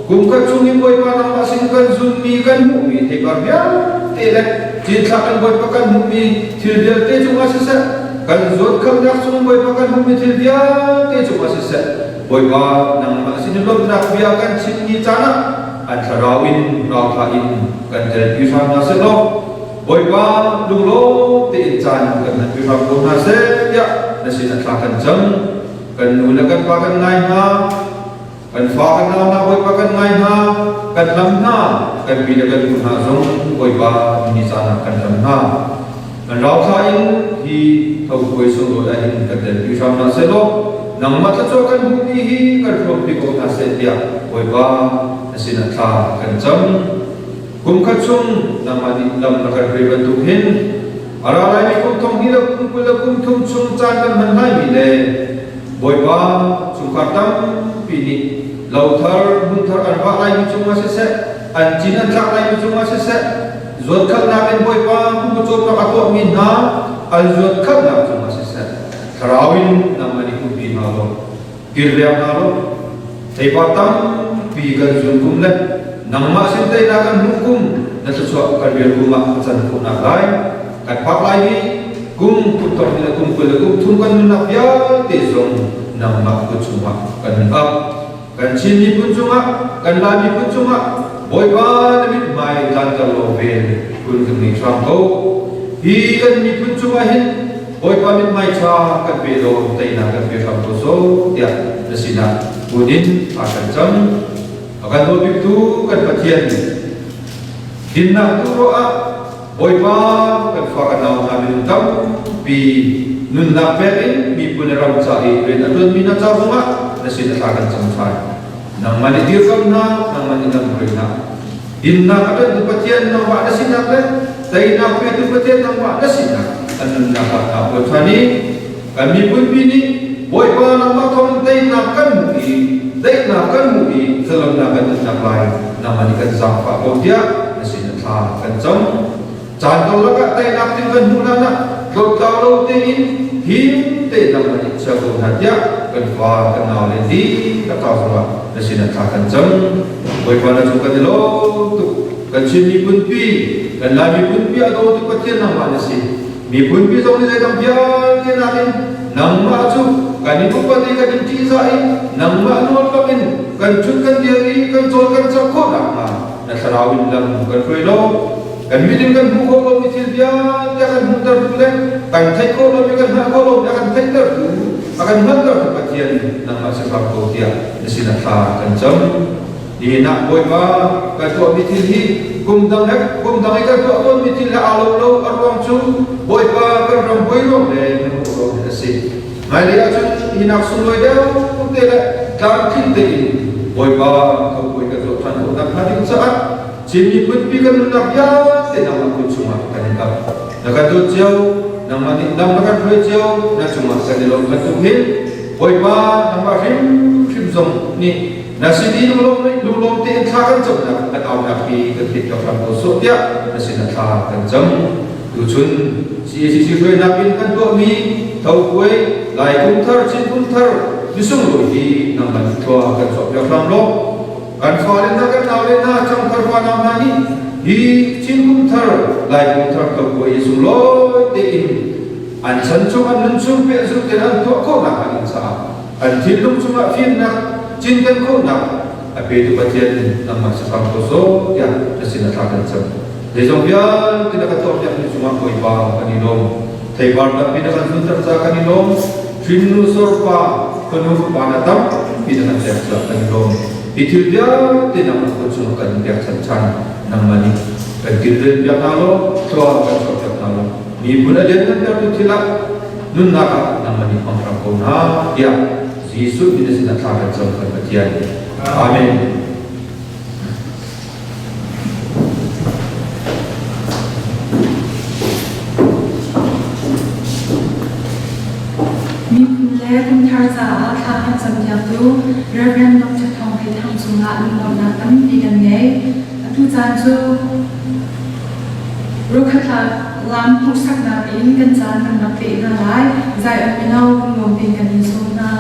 kum khat chung in Bawipa nangmah sin kan zunmi kan hmuhmi theipar vialte le cinthlak in Bawipa kan hmuhmi thil vialte cungah siseh kan zuatkhamnak chung Bawipa kan hmuhmi thil vialte cungah siseh Bawipa nangmah sin i lawmhnak bia kan chim ni caan ah an thlarau in rauthla in kan telpi hram hna seh law Bawipa lunglawm tein caan kan hmanpi hram ko hna seh tiah na sin a thla kan cam. Kan nu le kan pa kan ngai hna, kan fa kan nau hna Bawipa kan ngai hna, kan lam hna, kan pi le kan nu hna zong Bawipa ni caan ah kan lam hna. Kan rauthla in hi tho puai sunglawi ah hin kan telpi hram hna seh law nangmah thluachuah kan hmuhmi hi kan hrawmpi ko hna seh tiah Bawipa na sinah thla kan cam. Kum khat chung nangmah nih lam na kan hruai bantuk hin a ra laimi kum thong hnih le kum 20 le kum thum chung caan kan hman laimi le Bawipa chungkhar tampi nih lo thar hmun thar an vah laimi cungah siseh an cin an thlak laimi cungah siseh Zuatkhalhnak in Bawipa pumcawmnak a tuahmi hna an zuatkhalhnak cungah siseh, thlarau in nangmah nih umpi hna law, kilveng hna law, theipar tampi kan zun kum le nangmah sin teinak kan hmuh kum na thluachuah kan rial kum ah a can khawhnak lai kan phak lai i kum kum thong le kum 20 le kum thum kan nunnak vialte zong nangmah kut chungah kan hun ap. Kan Chin miphun cungah, kan Lai miphun cungah Bawipa na mithmai tlanter law vel kun kan ngei hram ko. Hi kan miphun cungah hin Bawipa mithmai ṭha kan pe law teinak kan pe hram ko so tiah na sinah kun in a kan cam. A kan dawtbiktu kan Pathian dinnak tu ruah ah Bawipa kan fa kan nau hna minung tampi nunnak pek in miphun le ram ca i rian a ṭuanmi hna ca zongah na sin a thla kan cam ṭhan. Nangmah nih dirkamh hna, nangmah nih lamhruai hna. Dinnak a ṭanhtu Pathian nangmah na sinak le teinak petu Pathian nangmah na sinak an nunnak ah naa phuan ṭhan i kan miphunpi nih Bawipa nangmah thawng teinak kan hmuh i daihnak kan hmuh i zalonnak kan nunnak lai nangmah nih kan zaangfah ko tiah na sin a thla kan cam. Caan karlak ah teinak ding kan hmuh hlan ah tlawttlau lo tein him tein nangmah nih chia ko hna tiah kan fa kan nau le dihlak ca zongah na sin ah thla kan cam. Bawipa na cung kan i lawm tuk. Kan Chin miphunpi, kan Lai miphunpi a dawtu Pathian nangmah na si. Miphunpi zong nih zeidang vialte nakin Nangmah cu kan in upat i kan in ṭihzah i nangmah nawl bangin kan ṭhut kan dir i kan cawl kan cawk khawh nakhnga na thlarau in lam kan hruai law kan mit in kan hmuh khawh lomi thil vialte a kan hmuhtertu le kan theih khawh lomi kan hngalh khawh lomi a kan theihtertu a kan hngalhtertu Pathian nangmah si hram ko tiah na sinah thla kan cam. Nihin ah Bawipa kan tuahmi thil hi kum dang he kum dang i kan tuah tawnmi thil he aa lo lo a ruang cu Bawipa kan ram hoi ruang le kan ruah ruang hi a si. Hmailei ahcun hi nak sunglawi deuh te le tlamtling tein Bawipa thopui kan tuah ṭhan khawh nakhnga ding caah Chin miphun pi kan nunnak vialte nangmah kut chungah kan in ap. Na kan dawt cio, nangmah nih lam na kan hruai cio, na cungah kan i lawm bantuk hin Bawipa nangmah hrimhrim zong nih na sin i lunglawm lunglawm tein thla kan camnak kan aunak hi kan theih piak hram ko sawh tiah na sin ah thla kan cam. Tuchun CACC hruainak in kan tuahmi Tho Puai Lai Kum Thar Chin Kum Thar misunglawi hi nangmah nih thlua kan chuah piak hram law kan fale hna kan naule hna changthar fanau hna nih hi Chin Kum Thar Lai Kum Thar Tho Puai hi sunglawi tein an chan chung an nun chung pehzulh tein an tuah khawh nakhnga ding caah an thinlung chungah fimnak cinken khawhnak a petu Pathian nangmah si hram ko sawh tiah na sin a thla kan cam. Zeizong vialte na kan tuahpiakmi cungah Bawipa kan i lawm. Theipar tampi na kan zunter ca kan i lawm. Hrinnu sorpa fanu fapa na tampi na kan pek ca kan i lawm. Hi thil vialte nangmah kut cungah kan in pekchanh ṭhan. Nangmah nih kan kilven piak hna law thlua kan chuahpiak hna law miphun a lianngantertu thil ah nunnak ah nangmah nih hmang hram ko hna tiah Jesuh min sin ah thla kan cam kan Pathian. Amen. Miphun le kumthar caah thla kan campiaktu Reverend Dr. Thawng Hlei Thang cungah lunglawmhnak tampi kan ngei. Atu caan cu Rukhatla lam hmuhsaknak in kan caan kan rak peh hna lai. Zion mino lunglawm tein kan in sawm hna.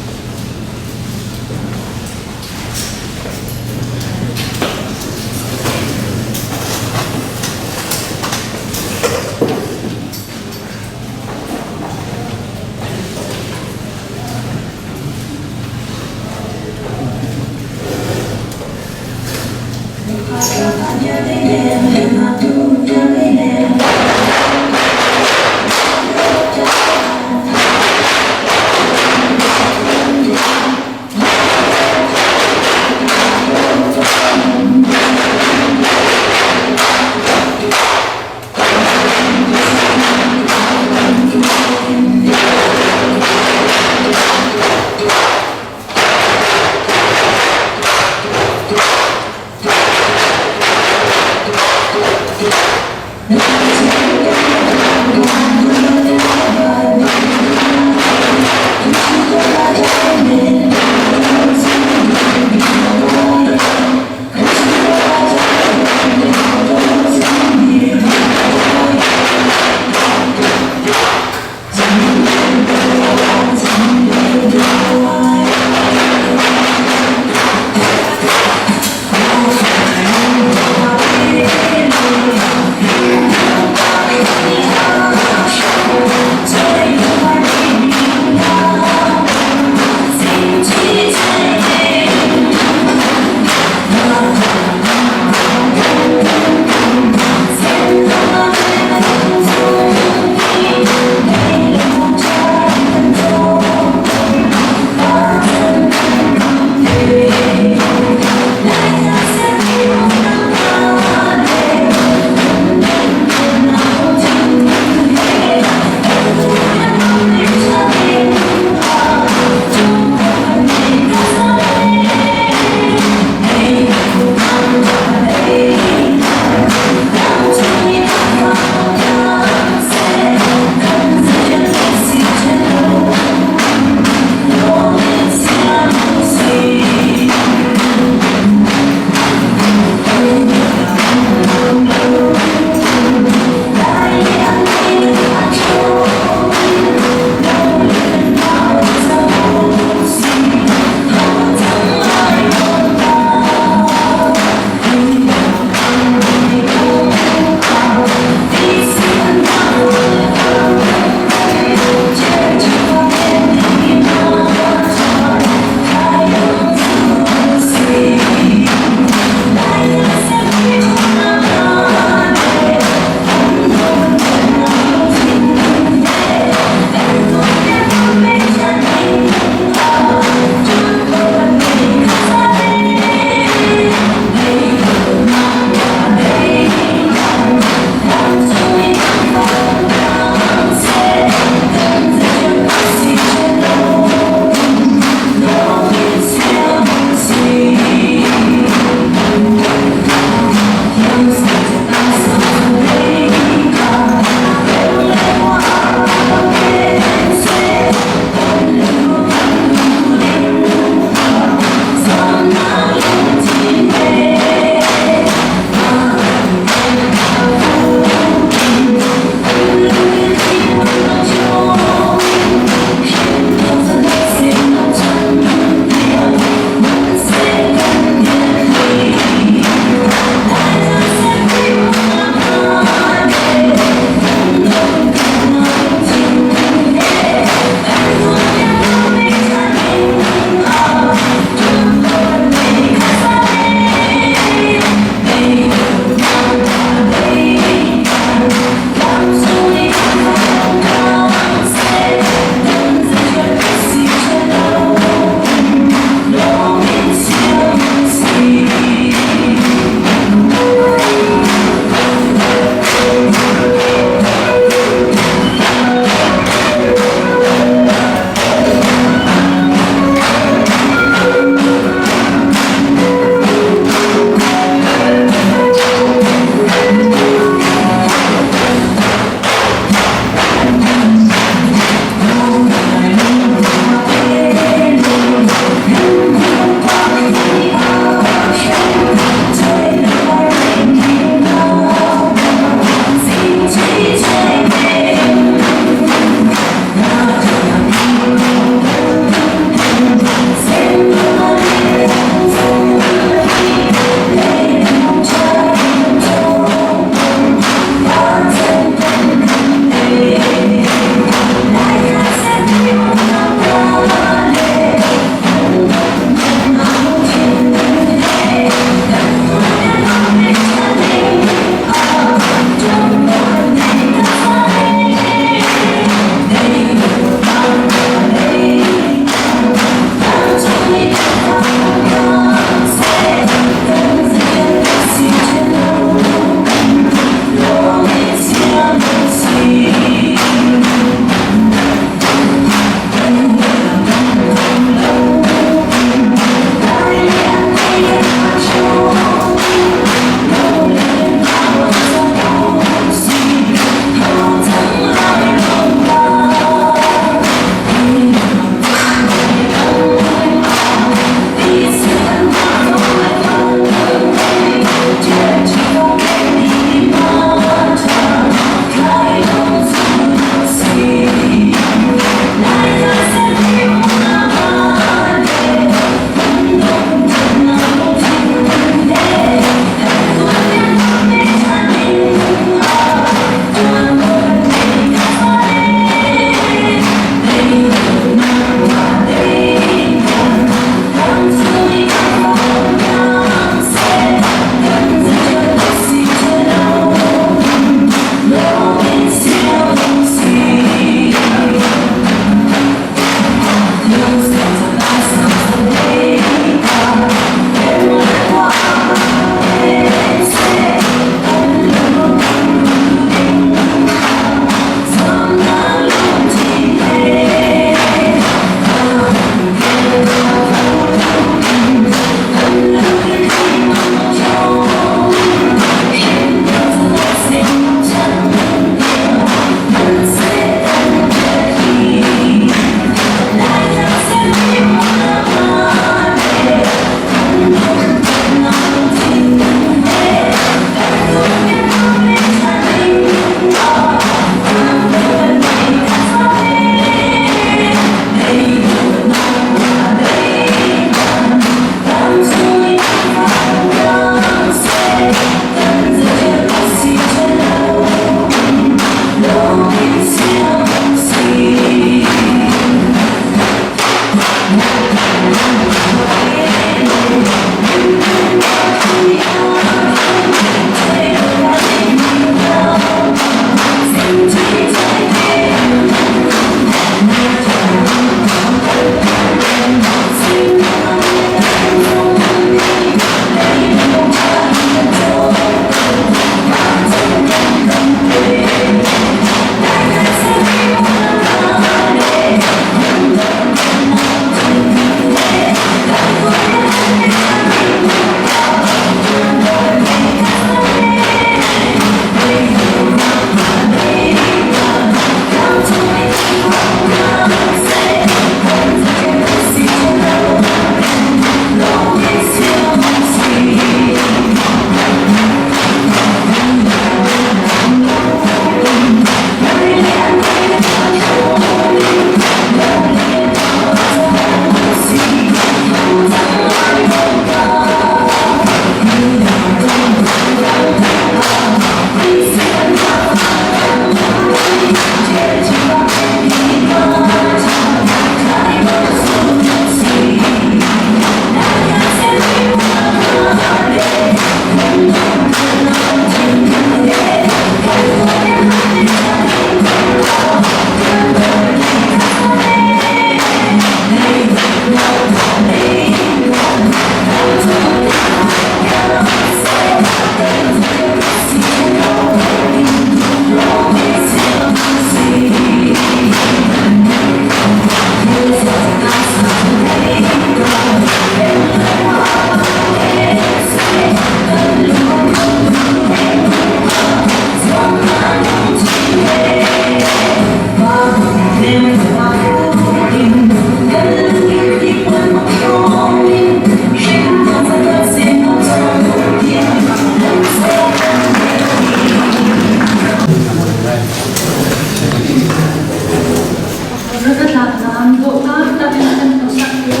Rakatlaknak dawhnak tak in kan hmuhsak cu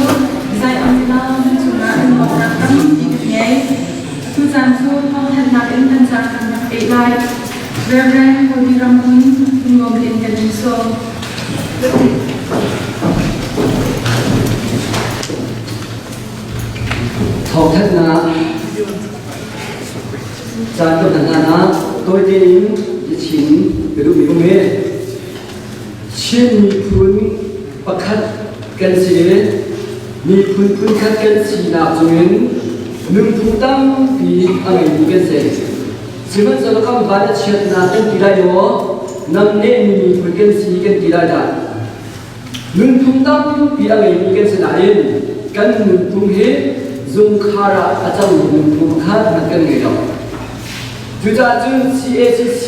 Zion tlang cungah in lawmhnak tampi kan ngei. Atu caan cu thawngthanhnak in kan caan kan rak peh lai. Reverend Cody Ramhun nuam in kan in sawm. Thawngthanhnak caan kan hman hlan ah tawite in biachim ka duhmi um hi. Chin miphun pakhat kan si. Miphun phunkhat kan sinak cungin nunphung tampi a ngeimi kan si. Sihmanhsehlaw kan van a chiatnak kan ti lai maw? Namnehmi miphun kan si kan ti lai dah? Nunphung tampi a ngeimi kan si nain kan nunphung hi zungkhar ah a cangmi nunphung kha hmanh kan ngei lo. Cucaah cun CACC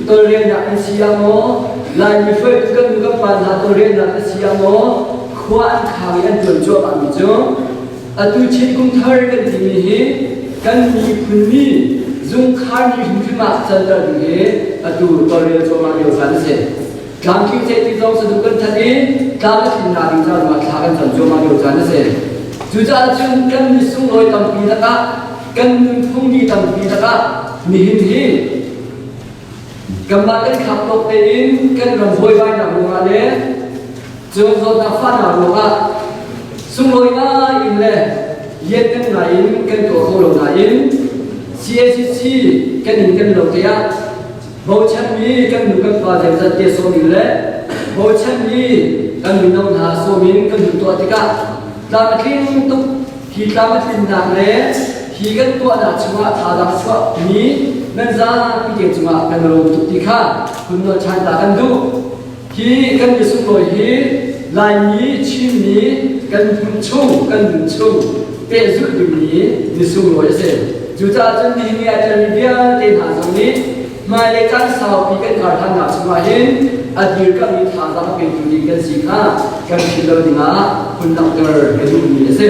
tawlrelnak an si ah maw, Laimi hruaitu kan nu kan pa hna tawlrelnak an si ah maw, khua an khang i an ṭuan cuahmahmi cu atu Chin kum thar kan timi hi kan miphun mi zungkhar ni hrimhrim ah canter ding hi atu tawlrel cuahmah lio caan a si. Tlamtling ceh ti zong saduh kan that i tlam a tlinnak ding ca zongah thla kan cam cuahmah lio caan a si. Cucaah cun kan mi sunglawi tampi lakah kan nunphung mi tampi lakah nihin hi kanmah kan khap tawk tein kan ram buaibainak ruangah le cun zawtnak fahnak ruangah sunglawi ngai in le lianngan ngai in kan tuah kho lo nain CACC kan in kan lo te ah bochanmi kan nu kan pa zeizat te sawm in le bochanmi kan mino hna sawm in kan hun tuah tikah tlam a tling tuk. Hi tlam a tlinnak le hi kan tuahnak chungah thazaang chuahmi nan zapi te cungah kan lawm tuk ti kha hun nawl ṭhan ta kan duh. Hi kan misunglawi hi Laimi, Chinmi kan hmun chung, kan nun chung pehzulh dingmi misunglawi a si. Cucaah cun nihin ni ah telmi vialte hna zong nih hmailei caan saupi kan karhlannak chungah hin a dirkamhmi thazaang a petu ding kan si kha kan philh lo dingah hun langhter ka duhmi a si.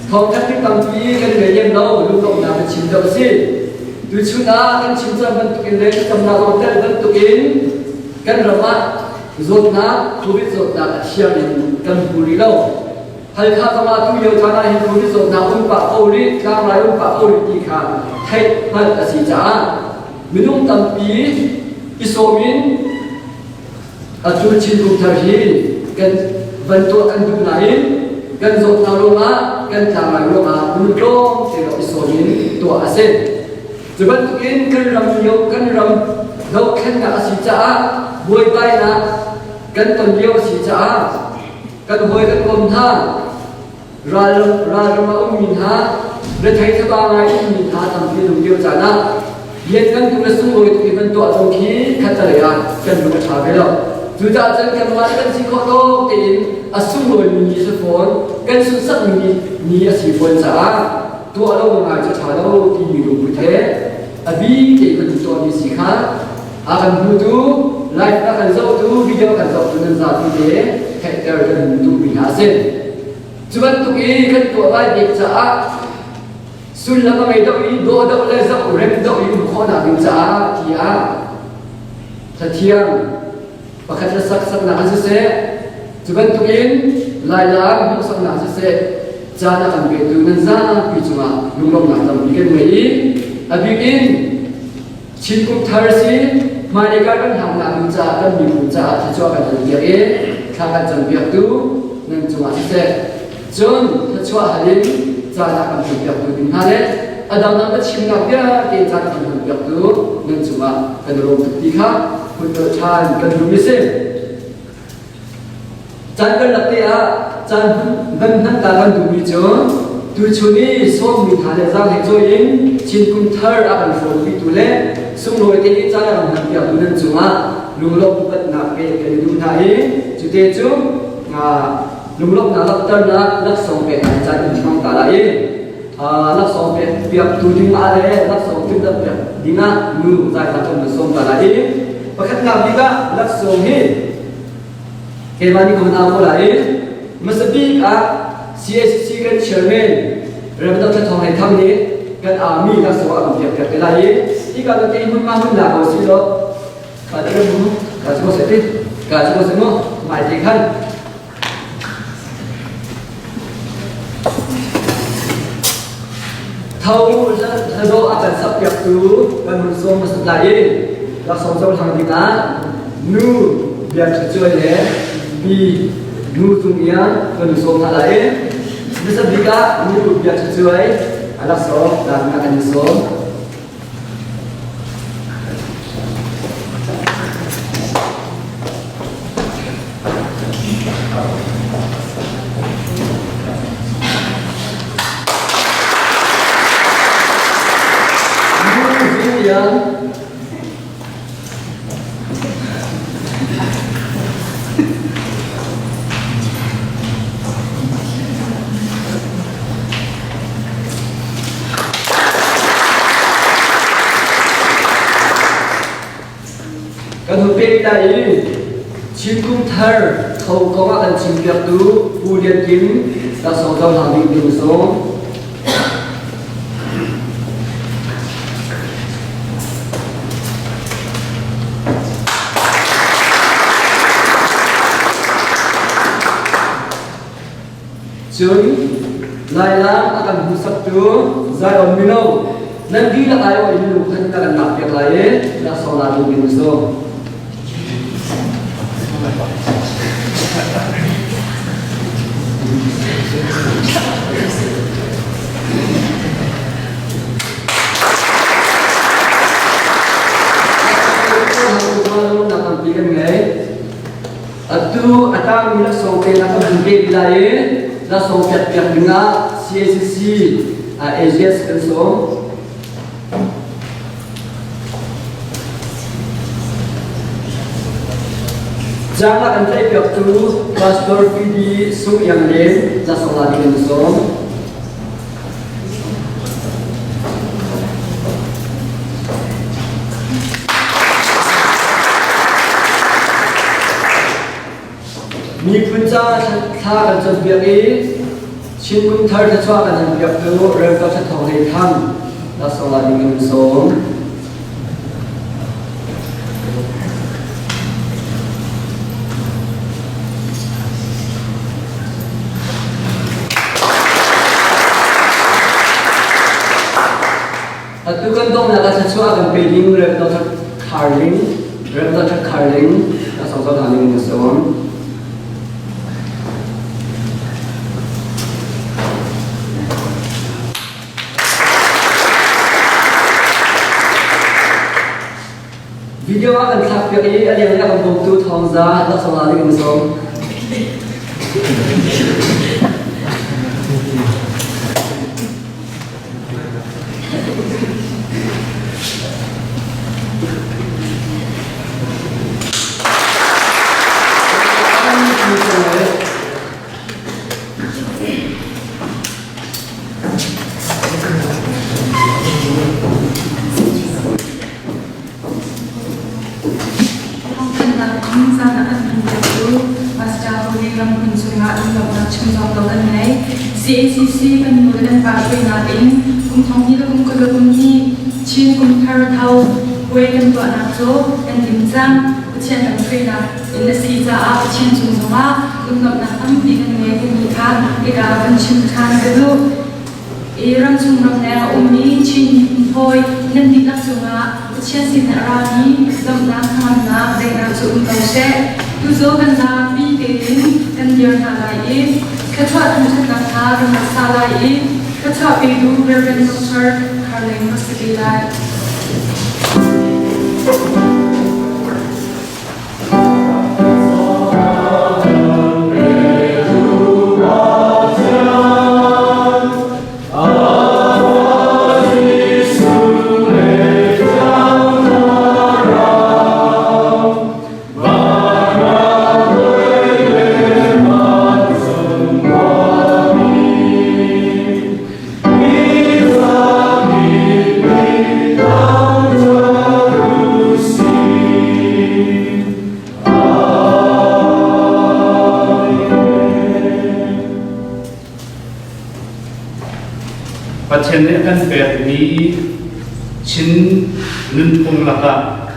Thawngthat mi tampi kan ngei lem lo, lunglawmhnak kan chim deuh a si. Tuchun ah kan chim cang bantukin le thlacamnak zong tel bantukin kan ram ah zawtnak, COVID zawtnak a thiam in kan hmu rih lo. Halkha zongah tu lio caan ah hin COVID zawtnak um pah ko rih, tlangrai um pah ko rih ti kha theih hngalh a si caah minung tampi i sawm in atu Chin kum thar hi kan van tuah kan duh nain kan zawtnak ruangah kan tlangrai ruangah minung tlawm te i sawm in tuah a si. Cu bantukin kan ram lio kan ram dohthlennak a si caah buaibainak kan ton lio a si caah kan hawi kan kom hna ral ralram a ummi hna rethei thaba ngai ummi hna tampi an um lio caan ah lianngan tuk le sunglawi tuk i kan tuah zong khi khattelei ah kan lung a ṭha ve lo. Cucaah cun kanmah kan si khawh tawk tein a sunglawimi ni si fawn kan sunhsakmi ni a si fawn caah tuah lo ngai cu ṭha lo timi lungput he a bi te kan tuahmi si kha A kan hmutu, live a kan zohtu, video a kan zohtu nan zapi te theihter kan duhmi hna a si. Cu bantuk i kan tuah lai bik caah sullam a ngei deuh i dawh deuh le zoh rem deuh i um khawhnak ding caah tiah hlathiang pakhat le sak saknak an siseh, cu bantuk in lailaam hmuhsaknak siseh, caan a kan petu nan zapi cungah lunglawmhnak tampi kan ngei i a bik in Chin kum thar si hmailei kar kan hangnak ding caah kan miphun caah thluachuah kan hal piak i thla kan cam piaktu nan cungah siseh cun thluachuah hal in caan ah kan hal piaktu ding hna le a dangdang ka chimnak vialte caan kan hal piaktu nan cungah kan i lawm tuk ti kha hun nolh ṭhan kan duh mi si. Caan karlak te ah caan van hman ta kan duhmi cu tuchun i sawmmi hna le zaanghlei cawi in Chin kum thar a kan hrawmpitu le sunglawi te i caan a kan hmanpiaktu nan cungah lunglawmh upatnak pek kan i duh hna i cute cu lunglawmhnak langhternak laksawng peknak caan in hmang ta lai i laksawng pek piaktu ding ah le laksawng timhlamh piak dingah nu zaihla kan sawm ta lai i pakhatnak bik ah laksawng hi Keimah nih ka hun au ko lai i hmasa bik ah CACC kan chairman Rev. Dr. Thawng Hlei Thang nih kan army laksawng a kan piakpiak te lai i hika kan te hmun ma hmun la ko si law ka ti mu ka chu se ti ka chu se mu mai ti khan Tho hlado a kan sak piaktu kan hun sawm hmasat lai i laksawng cohlang dingah nu Biak Ṭha Cuai le pi Nu Cung Iang kan hun sawm hna lai i hmasa bik ah nu Biak Ṭha Cuai a laksawng laknak an i sawm. Lian. Kan hun pek lai i Chin kum thar tho kong ah kan chimpiaktu Pu Lian Kim laksawng cohlang ding ding sawm. Cun Lailam a kan hmuhsaktu Zion mino nan dihlak aiawh in lu khan ka kan lakpiak lai i laksawng la duh ding cu. Kan ngei. Atu a tangmi laksawng te na kan hun pek lai i laksawng piakpiak dingah CACC AGS kan sawm. Caang a kan tlaihpiaktu Pastor PD Sung Iang Len laksawng la ding kan sawm. Miphun ca thla kan cawnpiak i Chin kum thar thluachuah kan halpiaktu Rev. Dr. Thawng Hlei Thang laksawng la ding in sawm. Atu kan donghnak ah thluachuah kan pe ding Rev. Dr. Carling, Rev. Dr. Carling, laksawng cohlang ding in sawm. Video ah kan thlakpiak i a leng i a kan bawmtu Thawngza laksawng la ding in sawm. Thawngthanhnak in caan a kan hmanpiaktu Pastor Holy Ramhun cungah lunglawmhnak chim zong lo kan ngei. CACC kan nu le kan pa hruainak in kum thong hnih le kum kul le kum hnih Chin kum thar tho puai kan tuahnak cu kan lim cang. Pathian kan hruainak in a si caah Pathian cung zongah lunglawmhnak tampi kan ngei timi kha hika kan chim ṭhan ka duh. I ramchung ramleng a ummi Chin miphun hawi nan dihlak cungah Pathian sin a rami lawmhnak, hnangamnak, daihnak cu um ko seh. Tuzaw kan zapi tein kan dir hna lai i thluachuah thangṭhatnak kha kan rak sa lai i thluachuah petu Reverend Dr. Carling a si te lai. Pathian nih a kan pekmi Chin nunphung lakah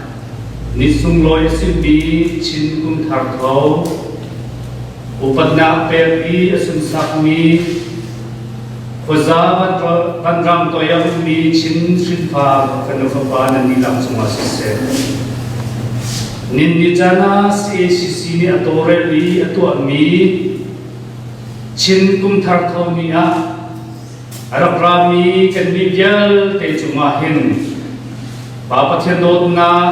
ni sunglawi a simi Chin kum thar tho upatnak pek i a sunsakmi Khuaza vanram toi a ummi Chin hrinfa fanu fapa nan dihlak cungah siseh, ninni caan ah CACC nih a tawlrel i a tuahmi Chin Kumthar Tho ni ah a rak rami kannih vialte cungah hin Pa Pathian dawtnak,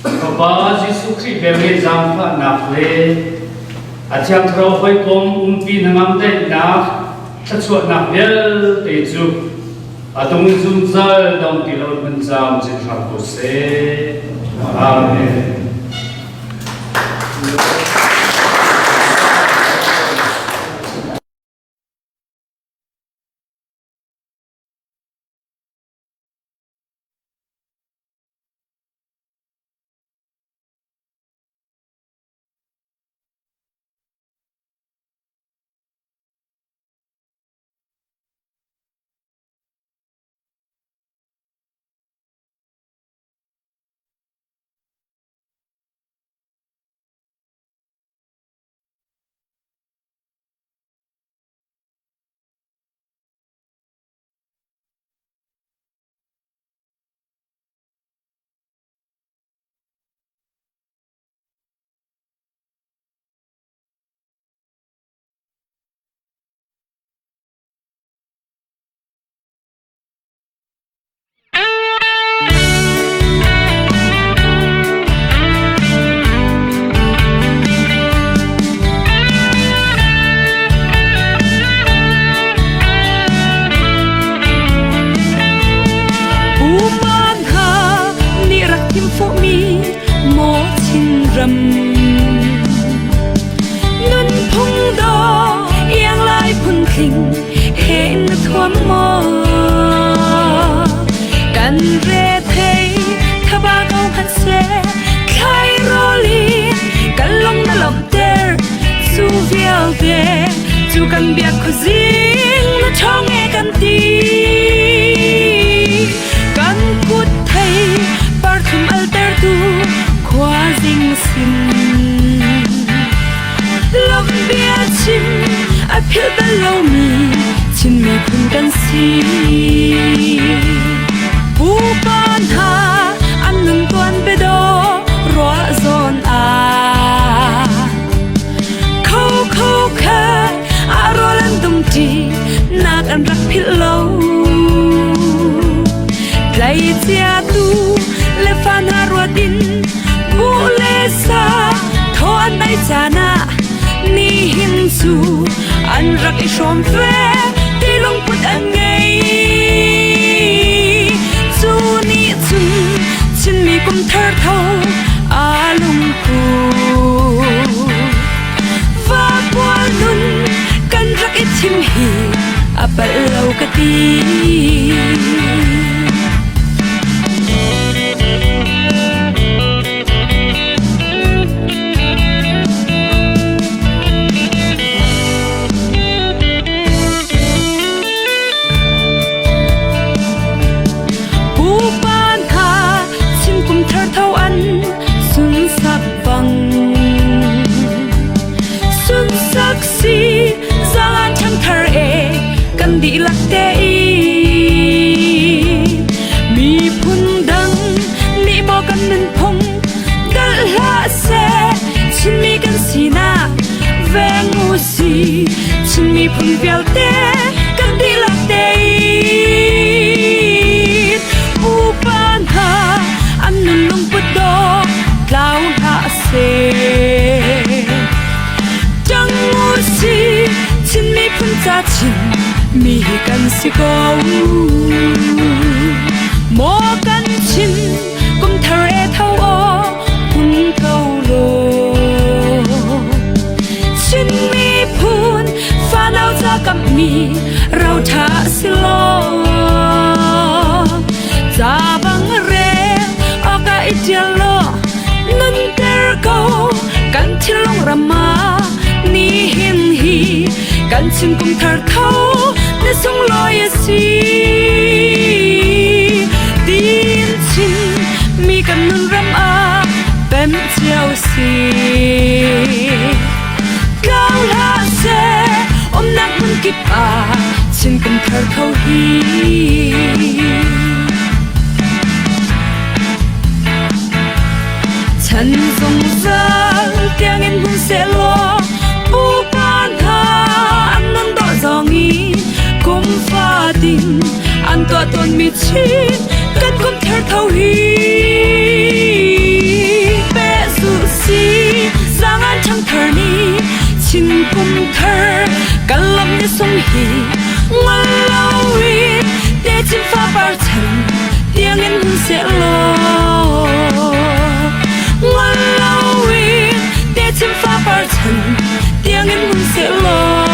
Fapa Jesuh Khrih velngeih zaangfahnak le a Thiang Thlarau hawikom umpi hnangam daihnak thluachuahnak vialte cu Atung in zungzal dong ti lo hmun cam cin hram ko seh. Amen. Pupa hna nih rak thim fuhmi maw Chinram Nunphung dawh iang lai phuntling he na thuam maw Kan rethei thaba ko hmanhseh thlai rawl in kan lung na lawmhter cu vialte cu kan biak khuazing na ṭhawng e kan ti Kan kut thei parthum altertu khuazing sin Lawmhbia chim a philh bal lomi Chin miphun kan si. Pupa hna an nun tuan biadaw ruah zawn ah Kho kho kha a rawl an dum ṭi nak an rak philh lo. Tleicia tu le fa hna ruat in buh le sa thaw an ei caan ah nihin cu an rak i hrawm ve ti lungput an ngei. Cu nih cun Chinmi kum thar tho aa lungku. Vapual nun kan rak i thim hi a palh lo ka ti. Pupa hna chimkum thar tho an sunsak bang Sunsak si zalan ṭhangthar e kan dihlak te i miphun dang nih maw kan nunphung dalh hlah seh Chinmi kan sinak veng u si Chin miphun vialte kan dihlak te i pupa hna an nun lungput dawh tlau hlah seh. Ṭang u si Chin miphun ca chin mi hi kan si ko. Maw kan chin kum thar e tho aw hun ko law. Chin miphun fanau ca kamh mi ro ṭha si law. Ca bang rel awk ah i ṭial law nunter ko kan thinlung ram ah nihin hi kan chin kum thar tho na sunglawi a si tin chin mi kan nun ram ah pem cio si tlau hlah seh umnak hmun kip ah chin kum thar tho hi Chan zungzal tiangin hmun sehlaw pupa hna an nun dawh zong i kum fatin an tuah tawnmi chin kan kum thar tho hi pehzulh si zaangan ṭhangthar nih Chin kum thar kan lam ni sung hi ngol loin te chin fa. tiangin hmun sehlaw ngol loin techin fapar chan tiangin hmun sehlaw.